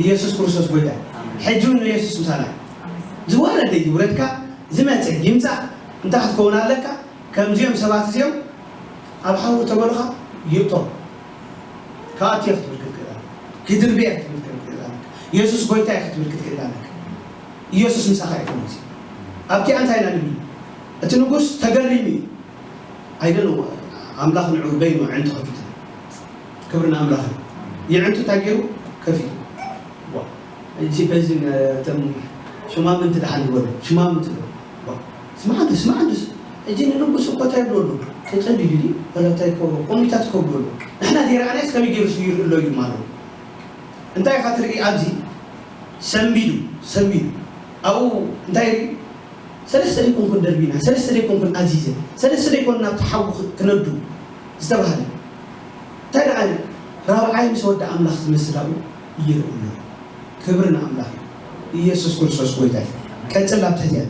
ኢየሱስ ክርስቶስ ጐይታ እዩ። ኣሜን። ሕጂ እውን ኢየሱስ ምሳና እዩ። ዝወረደ ይውረድካ፣ ዝመጸ ይምጻእ፣ እንታይ ክትከውን ኣለካ? ከምዚኦም ሰባት እዚኦም ኣብ ሓዊ ተበሉኻ ይእቶ። ክኣቱ እየ ክትብል ክትክእል ኣለካ። ክድርቢ እየ ክትብል ክትክእል ኣለካ። የሱስ ጐይታ እየ ክትብል ክትክእል ኣለካ። ኢየሱስ ምሳኻ እዩ ከምዚ። ኣብቲ እንታይ ኢና ንብል? እቲ ንጉስ ተገሪሙ እዩ። ኣይደለ ኣምላኽ ንዕኡ በይኑ ኣዕንቱ ከፊቱ። ክብሪ ንኣምላኽ እዩ። የዕንቱ እንታይ ገይሩ? ከፊቱ። ዋ፣ እዚ በዚ እቶም ሽማምንቲ ደሓን ዝበሉ፣ ሽማምንቲ ዶ? ዋ፣ ስማዕ እንዶ፣ ስማዕ እንዶ። እዚ ንንጉስ እኮ እንታይ ይብሎ ኣሎ? ተጸሊሉ ድዩ? ወላ እንታይ እኮ ኮሚታት እኮ ይብሎ ኣሎ። ንሕና ዘይረኣናዮስ ከመይ ገይሩ እሱ ይርኢ ኣሎ ኢሉ ማለት። እንታይ ኢኻ ትርኢ ኣብዚ? ሰንቢዱ፣ ሰንቢዱ። ኣብኡ እንታይ ይርኢ? ሰለስተ ደይኮንኩን ደርቢና፣ ሰለስተ ደይኮንኩን ኣዚዘ፣ ሰለስተ ደይኮን ናብቲ ሓዊ ክ-፣ ክነዱ ዝተባህለ። እንታይ ደኣ ራብዓይ ምስ ወዲ ኣምላኽ ዝመስል ኣብኡ ይርኢ ኣሎ። ክብሪ ንኣምላኽ እዩ። ኢየሱስ ክርስቶስ ጐይታ እዩ። ቀጽል ኣብ ትሕቲ እያ።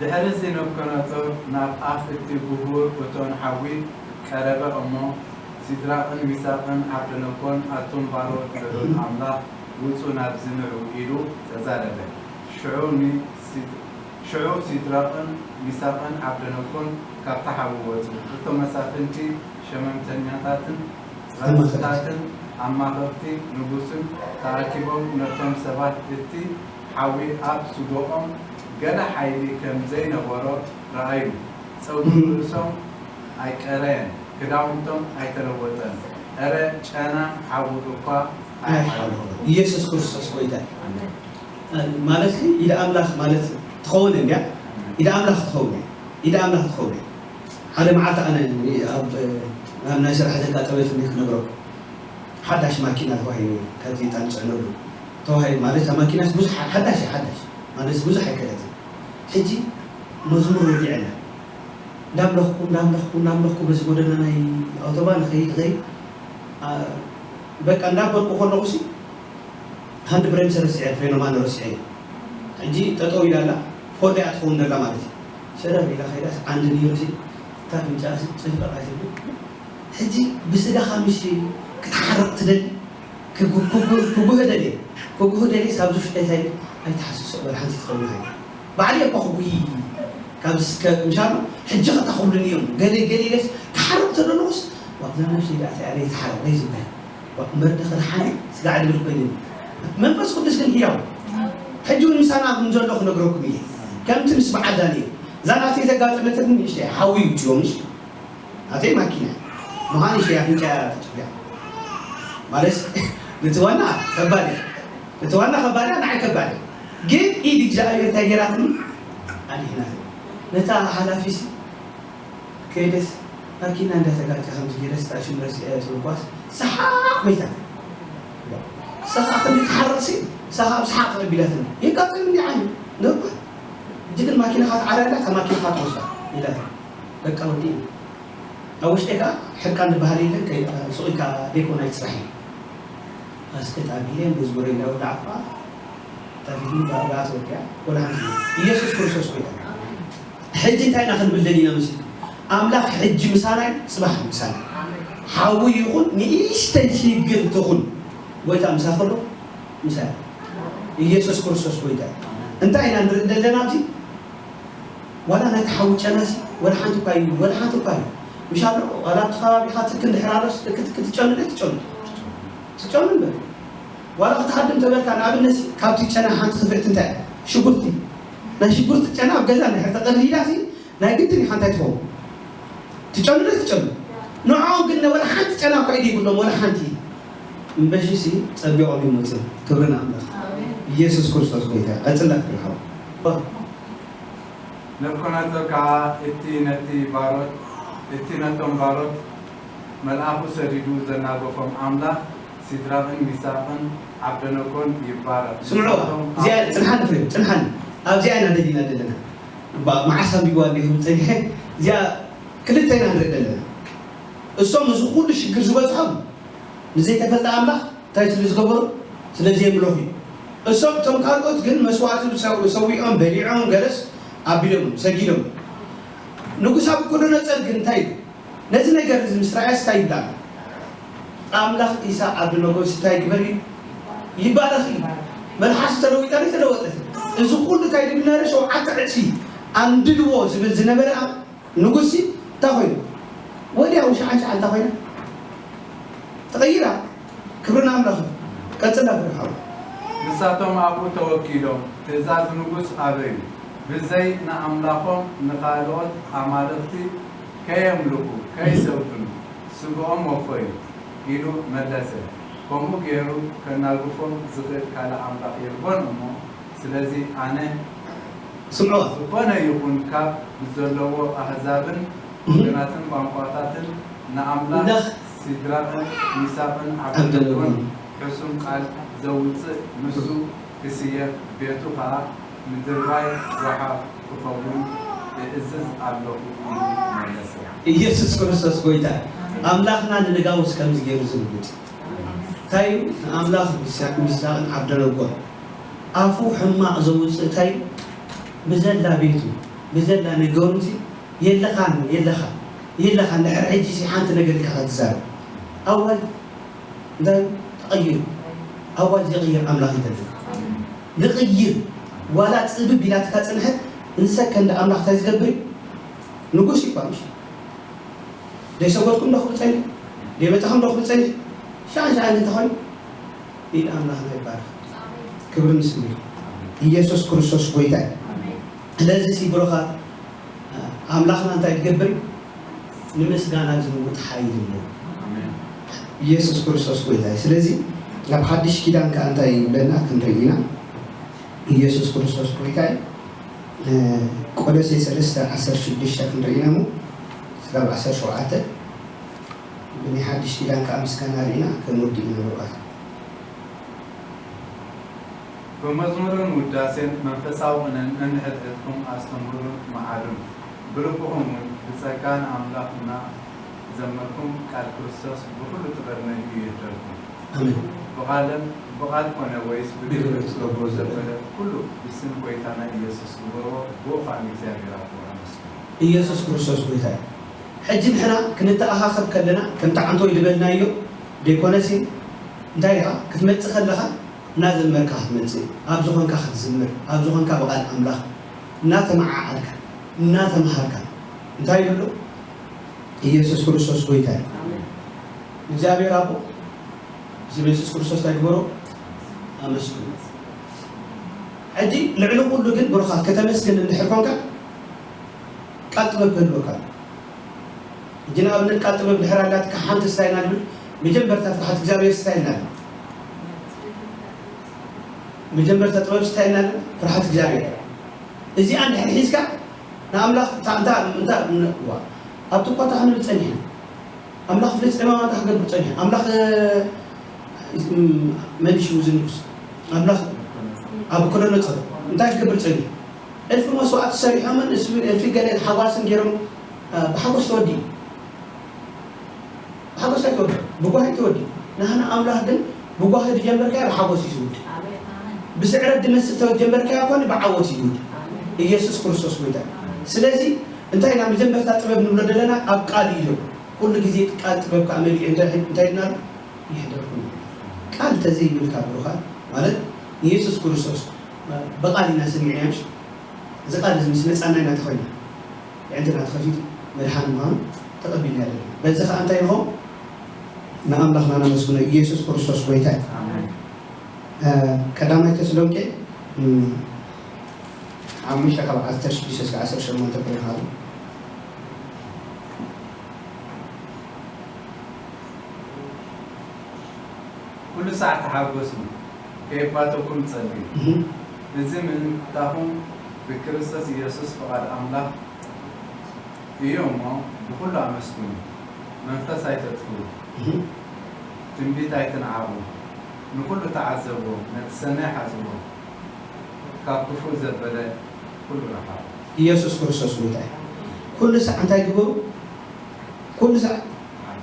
ድሕሪ እዚ ነብከነጾር ናብ ኣፍ እቲ ብሁር እቶን ሓዊ ቀረበ እሞ፣ ሲድራቕን ሚሳቕን ዓብደነጎን፣ ኣቱም ባሮት ልዑል ኣምላኽ፣ ውጹ ናብዚ ንዑ ኢሉ ተዛረበ። ሽዑ ኒ-፣ ሲ-፣ ሽዑ ሲድራቕን ሚሳቕን ዓብደነጎን ካብቲ ሓዊ ወጹ። እቶም መሳፍንቲ፣ ሸመምተኛታትን ራእስታትን ኣማኸርቲ ንጉስን ተኣኪቦም ነቶም ሰባት፣ እቲ ሓዊ ኣብ ስጎኦም ገለ ሓይሊ ከም ዘይነበሮ ረኣዩ። ጸጉሪ ርእሶም ኣይቀረየን፣ ክዳውንቶም ኣይተለወጠን። እረ ጨና ሓዊ እኳ ኣይሓለፎን። ኢየሱስ ክርስቶስ ጎይታ እዩ። ማለት ኢድ ኣምላኽ ማለት ትኸውን እንድያ። ኢድ ኣምላኽ ትኸውን እያ። ኢድ ኣምላኽ ትኸውን እያ። ሓደ መዓልቲ ኣነ ኣብ ኣብ ናይ ስራሕ ዘጋጠመትኒ ክነግረኩም። ሓዳሽ ማኪና ተዋሂቡ ካብዚ ጣን ጽዕነሉ ተዋሂቡ ማለት እታ ማኪናስ ብዙሕ ሓዳሽ እያ፣ ሓዳሽ ማለት ብዙሕ ኣይከደትን። ሕጂ መዝሙር ወዲዐና እንዳምለኽኩ እንዳምለኽኩ እንዳምለኽኩ በዚ ጎደና ናይ ኣውቶባ ንኸይድ ኸይድ በቃ እንዳበልኩ ከለኹ ሲ ሃንድ ብሬን ረሲዐ፣ ፍሬኖ ማኖ ረሲዐ። ሕጂ ጠጠው ኢላ ኣላ፣ ፎርድ እያ ትኸውን ዘላ ማለት እዩ። ሰላም ኢላ ከይዳስ ዓንዲ ነይሩ ሲ እታ ኣፍንጫኣ ሲ ጭፍለቕ ኣይትብል። ሕጂ ብስጋኻ ምሽ ክትሓርቕ ትደሊ፣ ክጉህ ደልየ፣ ክጉህ ደልየ ሳብ ዙሽ እንታይ ኣይትሓስሶ በል ሓንቲ ትኸውን ሃይ ባዕሊ እኮ ክጉይ ካብ እስከ ምሻሉ ሕጂ ከተኽብሉኒ እዮም ገለ ገለ ኢለስ ክሓርቕ ተደለኹስ ዋብዛ ነብሲ ኢላ እቲኣ ለይትሓርቕ ለይዝብሃል እምበር ደኽርሓኒ ስጋዕ ድብል ኮይነ መንፈስ ቅዱስ ግን ህያው ሕጂ እውን ምሳና ከም ዘሎ ክነግረኩም እየ። ከምቲ ምስ በዓል ዳንኤል እዛ ናተይ ዘጋጠመትኒ ንእሽተይ ሓዊ ይውፅዮ ምሽ ናተይ ማኪና ምዃን እሽተይ ኣፍንጫ ተፅቢያ ማለት ነቲ ዋና ከባድ እያ ነቲ ዋና ከባድ እያ ንዓይ ከባድ እያ ግን ኢድ እግዚኣብሔር እንታይ ገይራትኒ ኣድሒናትኒ ነታ ሓላፊሲ ከይደስ ማኪና እንዳተጋጨ ከምዚ ገይረስ እታ ሽም ረሲዐ ትብል ኳስ ሰሓቕ በይታ ሰሓቕ ክንዲ ትሓርቕሲ ሰሓቕ ኣብ ሰሓቕ ተቐቢላትኒ የጋጥም እንዲ ዓሚ ነባ ሕጂ ግን ማኪናኻ ትዓርያ ኣላ እታ ማኪናኻ ትወስዳ ኢላትኒ በቃ ወዲእኒ ኣብ ውሽጠይ ከዓ ሕርቃን ዝበሃል የለን ሱቕ ኢልካ ደይኮን ኣይትስራሕ እዩ ኣስከት ኣቢለ መዝሙረይ እንዳወዳዕኳ ታፊትኒ ብኣርባዕተ ወዲኣ ወላ ሓንቲ ኢየሱስ ክርስቶስ ጎይታ ሕጂ እንታይ ኢና ክንብል ደሊና መስል ኣምላኽ ሕጂ ምሳና እዩ ፅባሕ ምሳና ሓዊ ይኹን ንእሽተይ ሽግር ትኹን ጎይታ ምሳኺ ኣሎ ምሳና ኢየሱስ ክርስቶስ ጎይታ እዩ እንታይ ኢና ንርኢ ዘለና ኣብዚ ዋላ ናይቲ ሓዊ ጨናሲ ወላ ሓንቲ እኳ እዩ ወላ ሓንቲ እኳ እዩ ምሻሎ ዋላ ኣብቲ ከባቢኻ ትክ እንድሕር ኣሎስ ክትጨኑ ዶ ትጨኑ ትጨኑ እምበር ዋላ ክትሃድም ተበልካ ንኣብነት ካብቲ ጨና ሓንቲ ክፍእቲ እንታይ ሽጉርቲ ናይ ሽጉርቲ ጨና ኣብ ገዛ እንድሕር ተቐሊላ ናይ ግድን ኢኻ እንታይ ትኸውን ትጨኑ ዶ ትጨኑ ንዕኦም ግን ወላ ሓንቲ ጨና እኳ ኢድ ይብሎም ወላ ሓንቲ እምበሺ ሲ ጸቢቖም ይመጽእ ክብሪ ንኣምላኽ ኢየሱስ ክርስቶስ ጎይታ ቀጽላ ክብሪ ሓው ነብኮናጸር ከኣ እቲ ነቲ ባሮት እቲ ነቶም ባሮት መልኣኹ ሰዲዱ ዘናገፎም ኣምላኽ ሲድራቕን ሚሳቕን ዓብደነጎን ይባረኽ። ስምዑ፣ ንሳቶም እዚኣ ጽንሓኒ ፍሬም፣ ጽንሓኒ። ኣብዚኣ ኢና ደሊና ዘለና። እባ መዓስ ኣንቢብዋ እንዲኹም ጸኒሐ፣ እዚኣ ክልተ ኢና ንርኢ ዘለና። እሶም እዚ ኩሉ ሽግር ዝበጽሖም ንዘይተፈልጠ ኣምላኽ እንታይ ስለ ዝገበሩ? ስለ ዘየምለኹ እዩ። እሶም እቶም ካልኦት ግን መስዋእቲ ሰው- ሰዊኦም በሊዖም ገለስ ኣቢሎም ሰጊዶም። ንጉስ ናቡከደነፆር ግን እንታይ ኢሉ? ነዚ ነገር እዚ ምስ ረኣየስ እንታይ ይብላ? ኣምላኽ ኢሳቅ ዓብደነጎስ እንታይ ይግበር እዩ? ይባረኽ እዩ። መልሓሱ ተለዊጣ ዶ ተለወጠት? እዚ ኩሉ እንታይ ድብል ነረ ሸውዓተ ዕፅፊ ኣንድድዎ ዝብል ዝነበረ ንጉስ እንታይ ኮይኑ? ወዲያው ሻዓን ሻዓን እንታይ ኮይና? ተቐይራ። ክብሪ ንኣምላኽ እዩ። ቀጽላ ፍረ ሓው። ንሳቶም ኣብኡ ተወኪሎም፣ ትእዛዝ ንጉስ ኣበዩ፣ ብዘይ ንኣምላኾም ንኻልኦት ኣማልኽቲ ከየምልኹ፣ ከይሰግዱን ስግኦም ወፈዩ ኢሉ መለሰ። ከምኡ ገይሩ ከናግፎም ዝኽእል ካልእ ኣምላኽ የልቦን እሞ፣ ስለዚ ኣነ ስምዑዋ። ዝኾነ ይኹን ካብ ብዘለዎ ኣህዛብን ወገናትን ቋንቋታትን ንኣምላኽ እንዳኽ ሲድራቕን ሚሳቕን ዓብደነጎን ዓብደነጎን ሕሱም ቃል ዘውፅእ ንሱ ክስየፍ፣ ቤቱ ኸዓ ምድርባይ ጓሓፍ ክኸውን እእዝዝ ኣለኹ ኢሉ መለሰ። ኢየሱስ ክርስቶስ ጎይታ ኣምላኽና ንነጋውስ ከምዚ ገይሩ ዝልውጥ እንታይ እዩ ንኣምላኽ ሚሳቅን ዓብደነጎን ኣፉ ሕማቕ ዘውፅእ እንታይ እዩ ብዘላ ቤቱ ብዘላ ነገሩ እንጂ የለኻን የለኻ የለኻ እንድሕር ሕጂ ሲ ሓንቲ ነገር ኢልካ ክትዛረብ ኣዋይ እንታይ ተቐይሩ ኣዋጅ ዝቕይር ኣምላኽ ይፈልጥ ንቕይር ዋላ ጽብብ ኢላትካ ጽንሐት፣ እንሰከንድ ኣምላኽ እንታይ ዝገብር እዩ? ንጉስ እዩ እኳ፣ ምሽ? ዘይሰገድኩም ዶ ክብል ጸኒሑ? ዘይመጻኹም ዶ ክብል ጸኒሑ? ሻን ሻን እንተኾይኑ፣ ኢድ ኣምላኽና ይባረኽ። ክብሪ ንስሙ እዩ። ኢየሱስ ክርስቶስ ጎይታ እዩ። ስለዚ ሲ ብሩኻት፣ ኣምላኽና እንታይ ትገብር? ንምስጋና ዝልውጥ ሓይሊ ኣለዎ። ኢየሱስ ክርስቶስ ጎይታ እዩ። ስለዚ ኣብ ሓድሽ ኪዳን ከኣ እንታይ ይብለና ክንርኢ ኢና። ኢየሱስ ክርስቶስ ጎይታ እዩ። እ፣ ቆሎሴ ሰለስተ ዓሰርተ ሽዱሽተ ክንርኢ ኢና እሞ፣ ስጋብ ዓሰርተ ሸውዓተ ብናይ ሓድሽ ኪዳን ከኣ ምስጋና ርኢና ክንወድእ ኢና ብሩኻት። ብመዝሙርን ውዳሴን መንፈሳዊ ቅነን ነንሕድሕድኩም ኣስተምህሩን መዓዱን። ብልብኹም እውን ብጸጋ ንኣምላኽ እናዘመርኩም ቃል ክርስቶስ ብኹሉ ጥበብ መሊኡ ይህደርኩም። ኣሜን። ብቓልን ብቓል ኮነ ወይስ ብግብሪ ትገብሮ ዘበለ ኩሉ ብስም ጎይታና ኢየሱስ ግበርዎ፣ ብኡ ኸኣ ንእግዚኣብሔር ኣቦ ኣመስግኑ። ኢየሱስ ክርስቶስ ጎይታ እዩ። ሕጂ ንሕና ክንተኣኻኸብ ከለና ከምቲ ዓንቶይ ዝበልናዮ ዘይኮነሲ እንታይ ኢኻ ክትመጽእ ከለኻ እናዘመርካ ክትመጽእ፣ ኣብ ዝኾንካ ክትዝምር፣ ኣብ ዝኾንካ ብቓል ኣምላኽ እናተመዓዓልካ እናተምሃርካ እንታይ ይብሉ? ኢየሱስ ክርስቶስ ጎይታ እዩ። እግዚኣብሔር ኣቦ ስም የሱስ ክርስቶስ እንታይ ግበሮ? ኣመስግኖ። ሕጂ ልዕሊ ኩሉ ግን ብሩኻት ከተመስግን እንድሕር ኮንካ ቃል ጥበብ ክህልወካ ኣሎ። ሕጂ ንኣብነት ቃል ጥበብ ድሕር ኣላትካ ሓንቲ ስታይ ኢና ንብል፣ መጀመርታ ፍርሓት እግዚኣብሔር ስታይ ኢና ንብል። መጀመርታ ጥበብ ስታይ ኢና ንብል፣ ፍርሓት እግዚኣብሔር። እዚኣ እንድሕር ሒዝካ ንኣምላኽ እታ እታ እታ ዋ ኣብቲ እኳ እታ ክንብል ጸኒሕና ኣምላኽ ፍልስጤማውያን እንታይ ክገብር ጸኒሑ? ኣምላኽ መን ሽሙ እዚ ንጉስ? ኣምላኽ ናቡከደነፆር እንታይ ክገብር ጸኒሑ? እልፊ መስዋእቲ ሰሪሖምን እልፊ ገለ ሓጓስን ገይሮም ብሓጎስ ተወዲኡ። ብሓጎስ ኣይተወድእ፣ ብጓሂ ተወድእ። ናህና ኣምላኽ ግን ብጓሂ ዝጀመርካዮ ብሓጎስ እዩ ዝውድእ። ብስዕረት ዝመስል ተጀመርካዮ ኮነ ብዓወት እዩ ዝውድእ። ኢየሱስ ክርስቶስ ጎይታ። ስለዚ እንታይ ኢና መጀመርታ ጥበብ ንብሎ ዘለና ኣብ ቃል እዩ። ኩሉ ግዜ ቃል ጥበብ ከዓ መሊኡ እንታይ እንታይ ኢልና ኣሎ? ይሕደርኩም። ቃል ተዘይብልካ ብሩኻት ማለት ንየሱስ ክርስቶስ ብቓል ኢና ሰሚዕናዮ። እዚ ቃል እዚ ምስ መጻና ኢና ተኾይና። ኣዒንትና ተኸፊቱ መድሓኒ ምዃኑ ተቐቢልና ኣለና። በዚ ኸኣ እንታይ ንኾን? ንኣምላኽና ነመስግኖ። ኢየሱስ ክርስቶስ ጎይታ እዩ። ቀዳማይ ተስሎንቄ ሓሙሽተ ካብ ዓሰርተ ሽዱሽተ እስከ ዓሰርተ ሸሞንተ ክሪኻ ኣሎ። ኩሉ ሳዕ ተሓጎሱ፣ ከየባተኩም ጸልዩ። እዚ ምእንታኹም ብክርስቶስ ኢየሱስ ፍቓድ ኣምላኽ እዩ እሞ፣ ብኹሉ ኣመስግኑ። መንፈስ ኣይተጥፍኡ። ትንቢት ኣይትንዓቑ። ንኹሉ ተዓዘብዎ፣ ነቲ ሰናይ ሓዝዎ፣ ካብ ክፉእ ዘበለ ኩሉ ረሓቑ። ኢየሱስ ክርስቶስ ጎይታ እዩ። ኩሉ ሳዕ እንታይ ግበሩ? ኩሉ ሳዕ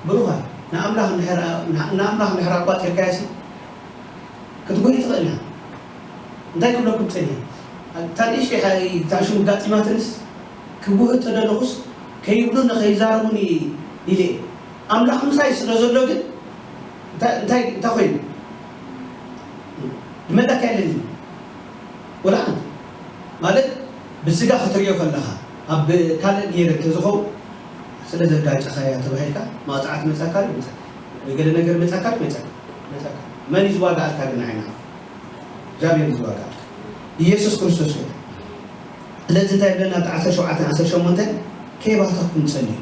ብሩኻት ንኣምላኽ ንድሕር ንኣምላኽ ንድሕር ኣቋጺርካዮሲ ክትጎይ ትኽእል ኢኻ። እንታይ ክብለኩም ጸኒሐ? እታ ንእሽተይ እታ ሽሙ ጋጢማትንስ ክጉህ ተደለኹስ ከይብሉኒ ከይዛረቡኒ ኢለ እየ። ኣምላኽ ምሳይ ስለ ዘሎ ግን እንታይ እንታይ እንታይ ኮይኑ? ዝመለካ የለን እዩ። ወላ ሓንቲ። ማለት ብስጋ ክትሪኦ ከለኻ ኣብ ካልእ ነይረ እንተዝኸውን ስለ ዘጋጨኻያ ተባሂልካ መቕጻዕቲ መጻካ ዶ ይመጻካ ወይ ገለ ነገር መጻካ ዶ ይመጻካ መጻካ መን እዩ ዝዋጋኣልካ ግን ዓይና እግዚኣብሔር እዩ ዝዋጋኣልካ ኢየሱስ ክርስቶስ እዩ ስለዚ እንታይ ይብለና ኣብቲ ዓሰርተ ሸውዓተ ዓሰርተ ሸሞንተ ከይባተኩም ጸልዩ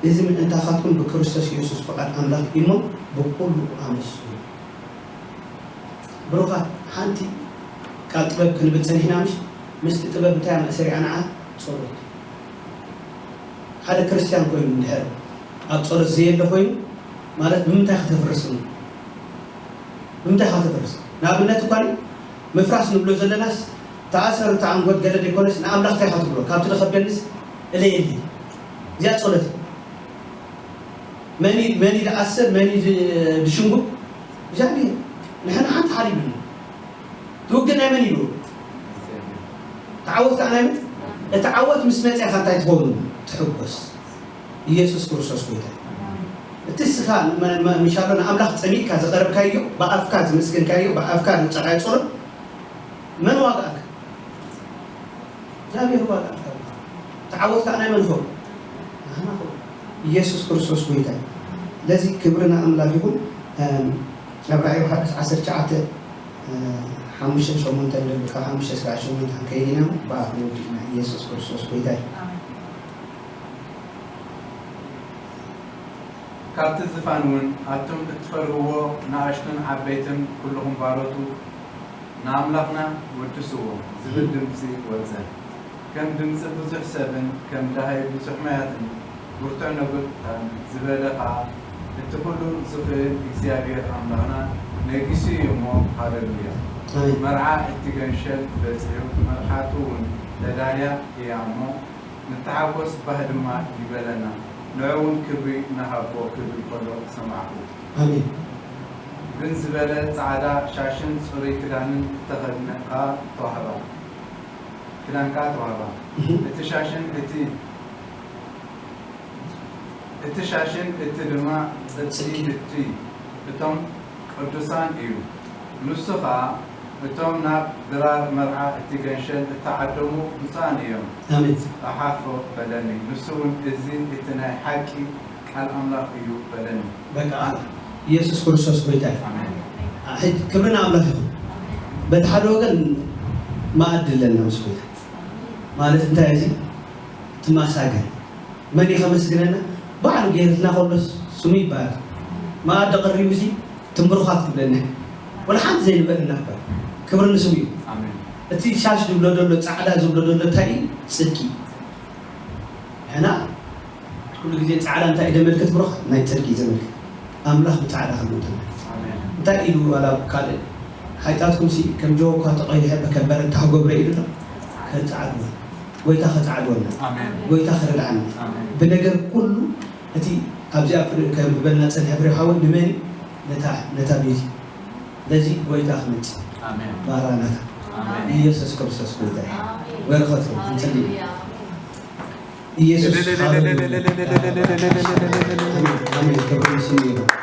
እዚ ምእንታኻትኩም ብክርስቶስ ኢየሱስ ፍቓድ ኣምላኽ እሞ ብኹሉ ኣመስግኑ። ብሩኻት፣ ሓንቲ ቃል ጥበብ ክንብል ጸኒሕና ምሽ? ምስቲ ጥበብ እንታይ እያ መእሰሪኣ ንዓ? ጸሎት። ሓደ ክርስትያን ኮይኑ እንድሕር ኣብ ጸሎት ዘየለ ኮይኑ ማለት ብምንታይ ከተፍርስ ነው? ብምንታይ ኢኻ ተፍርስ? ንኣብነት እኳ ምፍራስ ንብሎ ዘለናስ ተኣሰር ተኣንጎድ ገለ ዘይኮነስ ንኣምላኽ እንታይ ኢኻ ትብሎ? ካብቲ ዝኸብደንስ እለየኒ። እዚኣ ጸሎት እያ። መን እዩ መን እዩ ዝኣስር መን እዩ ዝሽንጉ እግዚኣብሔር ንሕና ሓንቲ ሓሪብና ትውግእ ናይ መን እዩ ተዓወት ከዓ ናይ መን እቲ ዓወት ምስ መፅያ ካብ እንታይ ትኸውን ትሕጎስ ኢየሱስ ክርስቶስ ጎይታ እቲ ስኻ ምሻሎ ንኣምላኽ ፀሚእካ ዝቐረብካዮ ብኣፍካ ዝመስገንካዮ ብኣፍካ ዝውፀእካዮ ፀሎት መን ዋጋኣካ እግዚኣብሔር ዋላ ኣልካ። ተዓወት ከኣ ናይ መን ኾን? ናህና ኾን። ኢየሱስ ክርስቶስ ጎይታ እዩ። ለዚ ክብሪ ንኣምላኽ ይኹን። እም፣ ዕብራዊ ዮሃንስ ዓሰርተ ትሽዓተ፣ እ፣ ሓሙሽተ ሸሞንተ ንብል፣ ካብ ሓሙሽተ እስካብ ሸሞንተ ክንከይድ ኢና። ብኣፍ ንውድእ ኢና። ኢየሱስ ክርስቶስ ጎይታ እዩ። ኣሜን። ካብቲ ዝፋን እውን ኣቱም እትፈርህዎ ንኣሽቱን ዓበይትን ኩልኹም ባሮቱ ንኣምላኽና ወድስዎ ዝብል ድምጺ ወጸ። ከም ድምጺ ብዙሕ ሰብን ከም ደሃይ ብዙሕ ማያትን ብርቱዕ ነጎድታን ዝበለ ኸኣ፣ እቲ ኩሉ ዝኽእል እግዚኣብሔር ኣምላኽና ነጊሱ እዩ እሞ፣ ሃሌሉያ። ኣሜን። መርዓ እቲ ገንሸል በጺሑ፣ መርዓቱ እውን ተዳልያ እያ እሞ፣ ንተሓጎስ ባህ ድማ ይበለና፣ ንዑ እውን ክብሪ ንሃቦ ክብል ከሎ ሰማዕኩ። ኣሜን። ብን ዝበለ ጻዕዳ ሻሽን ጽሩይ ክዳንን እተኸድነ ከኣ ተዋህባ። ክዳን ከኣ ተዋህባ። እህ። እቲ ሻሽን እቲ፣ እቲ ሻሽን እቲ ድማ ጽድቂ ጽድቂ። እቲ እቶም ቅዱሳን እዩ። ንሱ ኸኣ እቶም ናብ ድራር መርዓ እቲ ገንሸል እተዓደሙ ብፁዓን እዮም። ኣሜን። እሓፎ በለኒ። ንሱ እውን እዚ እቲ ናይ ሓቂ ቃል ኣምላኽ እዩ በለኒ። በቃ፣ ኢየሱስ ክርስቶስ ጎይታ እዩ። ኣሜን። ሕጂ ክብሪ ንኣምላኽ ይኹን። በቲ ሓደ ወገን መኣዲ ኣለና ምስ ጎይታ። ማለት እንታይ እዚ? ትማሳገን። መን እዩ ከመስግነና? ባዕሉ ጌርትና ከሎስ ስሙ ይባረክ። መኣዲ ቀሪቡ እዚ ትምብርኳት ክብለና እዩ። ወላ ሓንቲ ዘይንበልና እኳ። ክብሪ ንስሙ እዩ። ኣሜን። እቲ ሻሽ ዝብሎ ዘሎ፣ ጻዕዳ ዝብሎ ዘሎ እንታይ እዩ? ጽድቂ። ሕና ኩሉ ግዜ ጻዕዳ እንታይ እዩ ዘመልክት ብሩኽ? ናይ ጽድቂ እዩ ዘመልክት። ኣምላኽ ብጻዕዳ ክመውተና። ኣሜን። እንታይ ኢሉ ዋላ ካልእ ሓጢኣትኩምሲ ከም ጀሆ እኳ ተቐይሐ በከበረ እንተ ክገብሮ ኢሉ ኣሎ። ከጻዕድወ-፣ ጎይታ ከጻዕድወና። ኣሜን። ጎይታ ክረድዓና። ኣሜን። ብነገር ኩሉ እቲ ኣብዚኣ ፍረ-፣ ከንብበልና ጸኒሐ ፍሬ ሓወይ ንመን እዩ? ነታ፣ ነታ ቤቲ። ነዚ ጎይታ ክመጽእ። ኣሜን። ማራናታ። ኣሜን። ኢየሱስ ክርስቶስ ጎይታ እዩ። በረኸቱ እንጽልይ። ኢየሱስ ሃሌሉያ። ኣሜን፣ ኣሜን። ክብሪ ንስሙ ይኹን።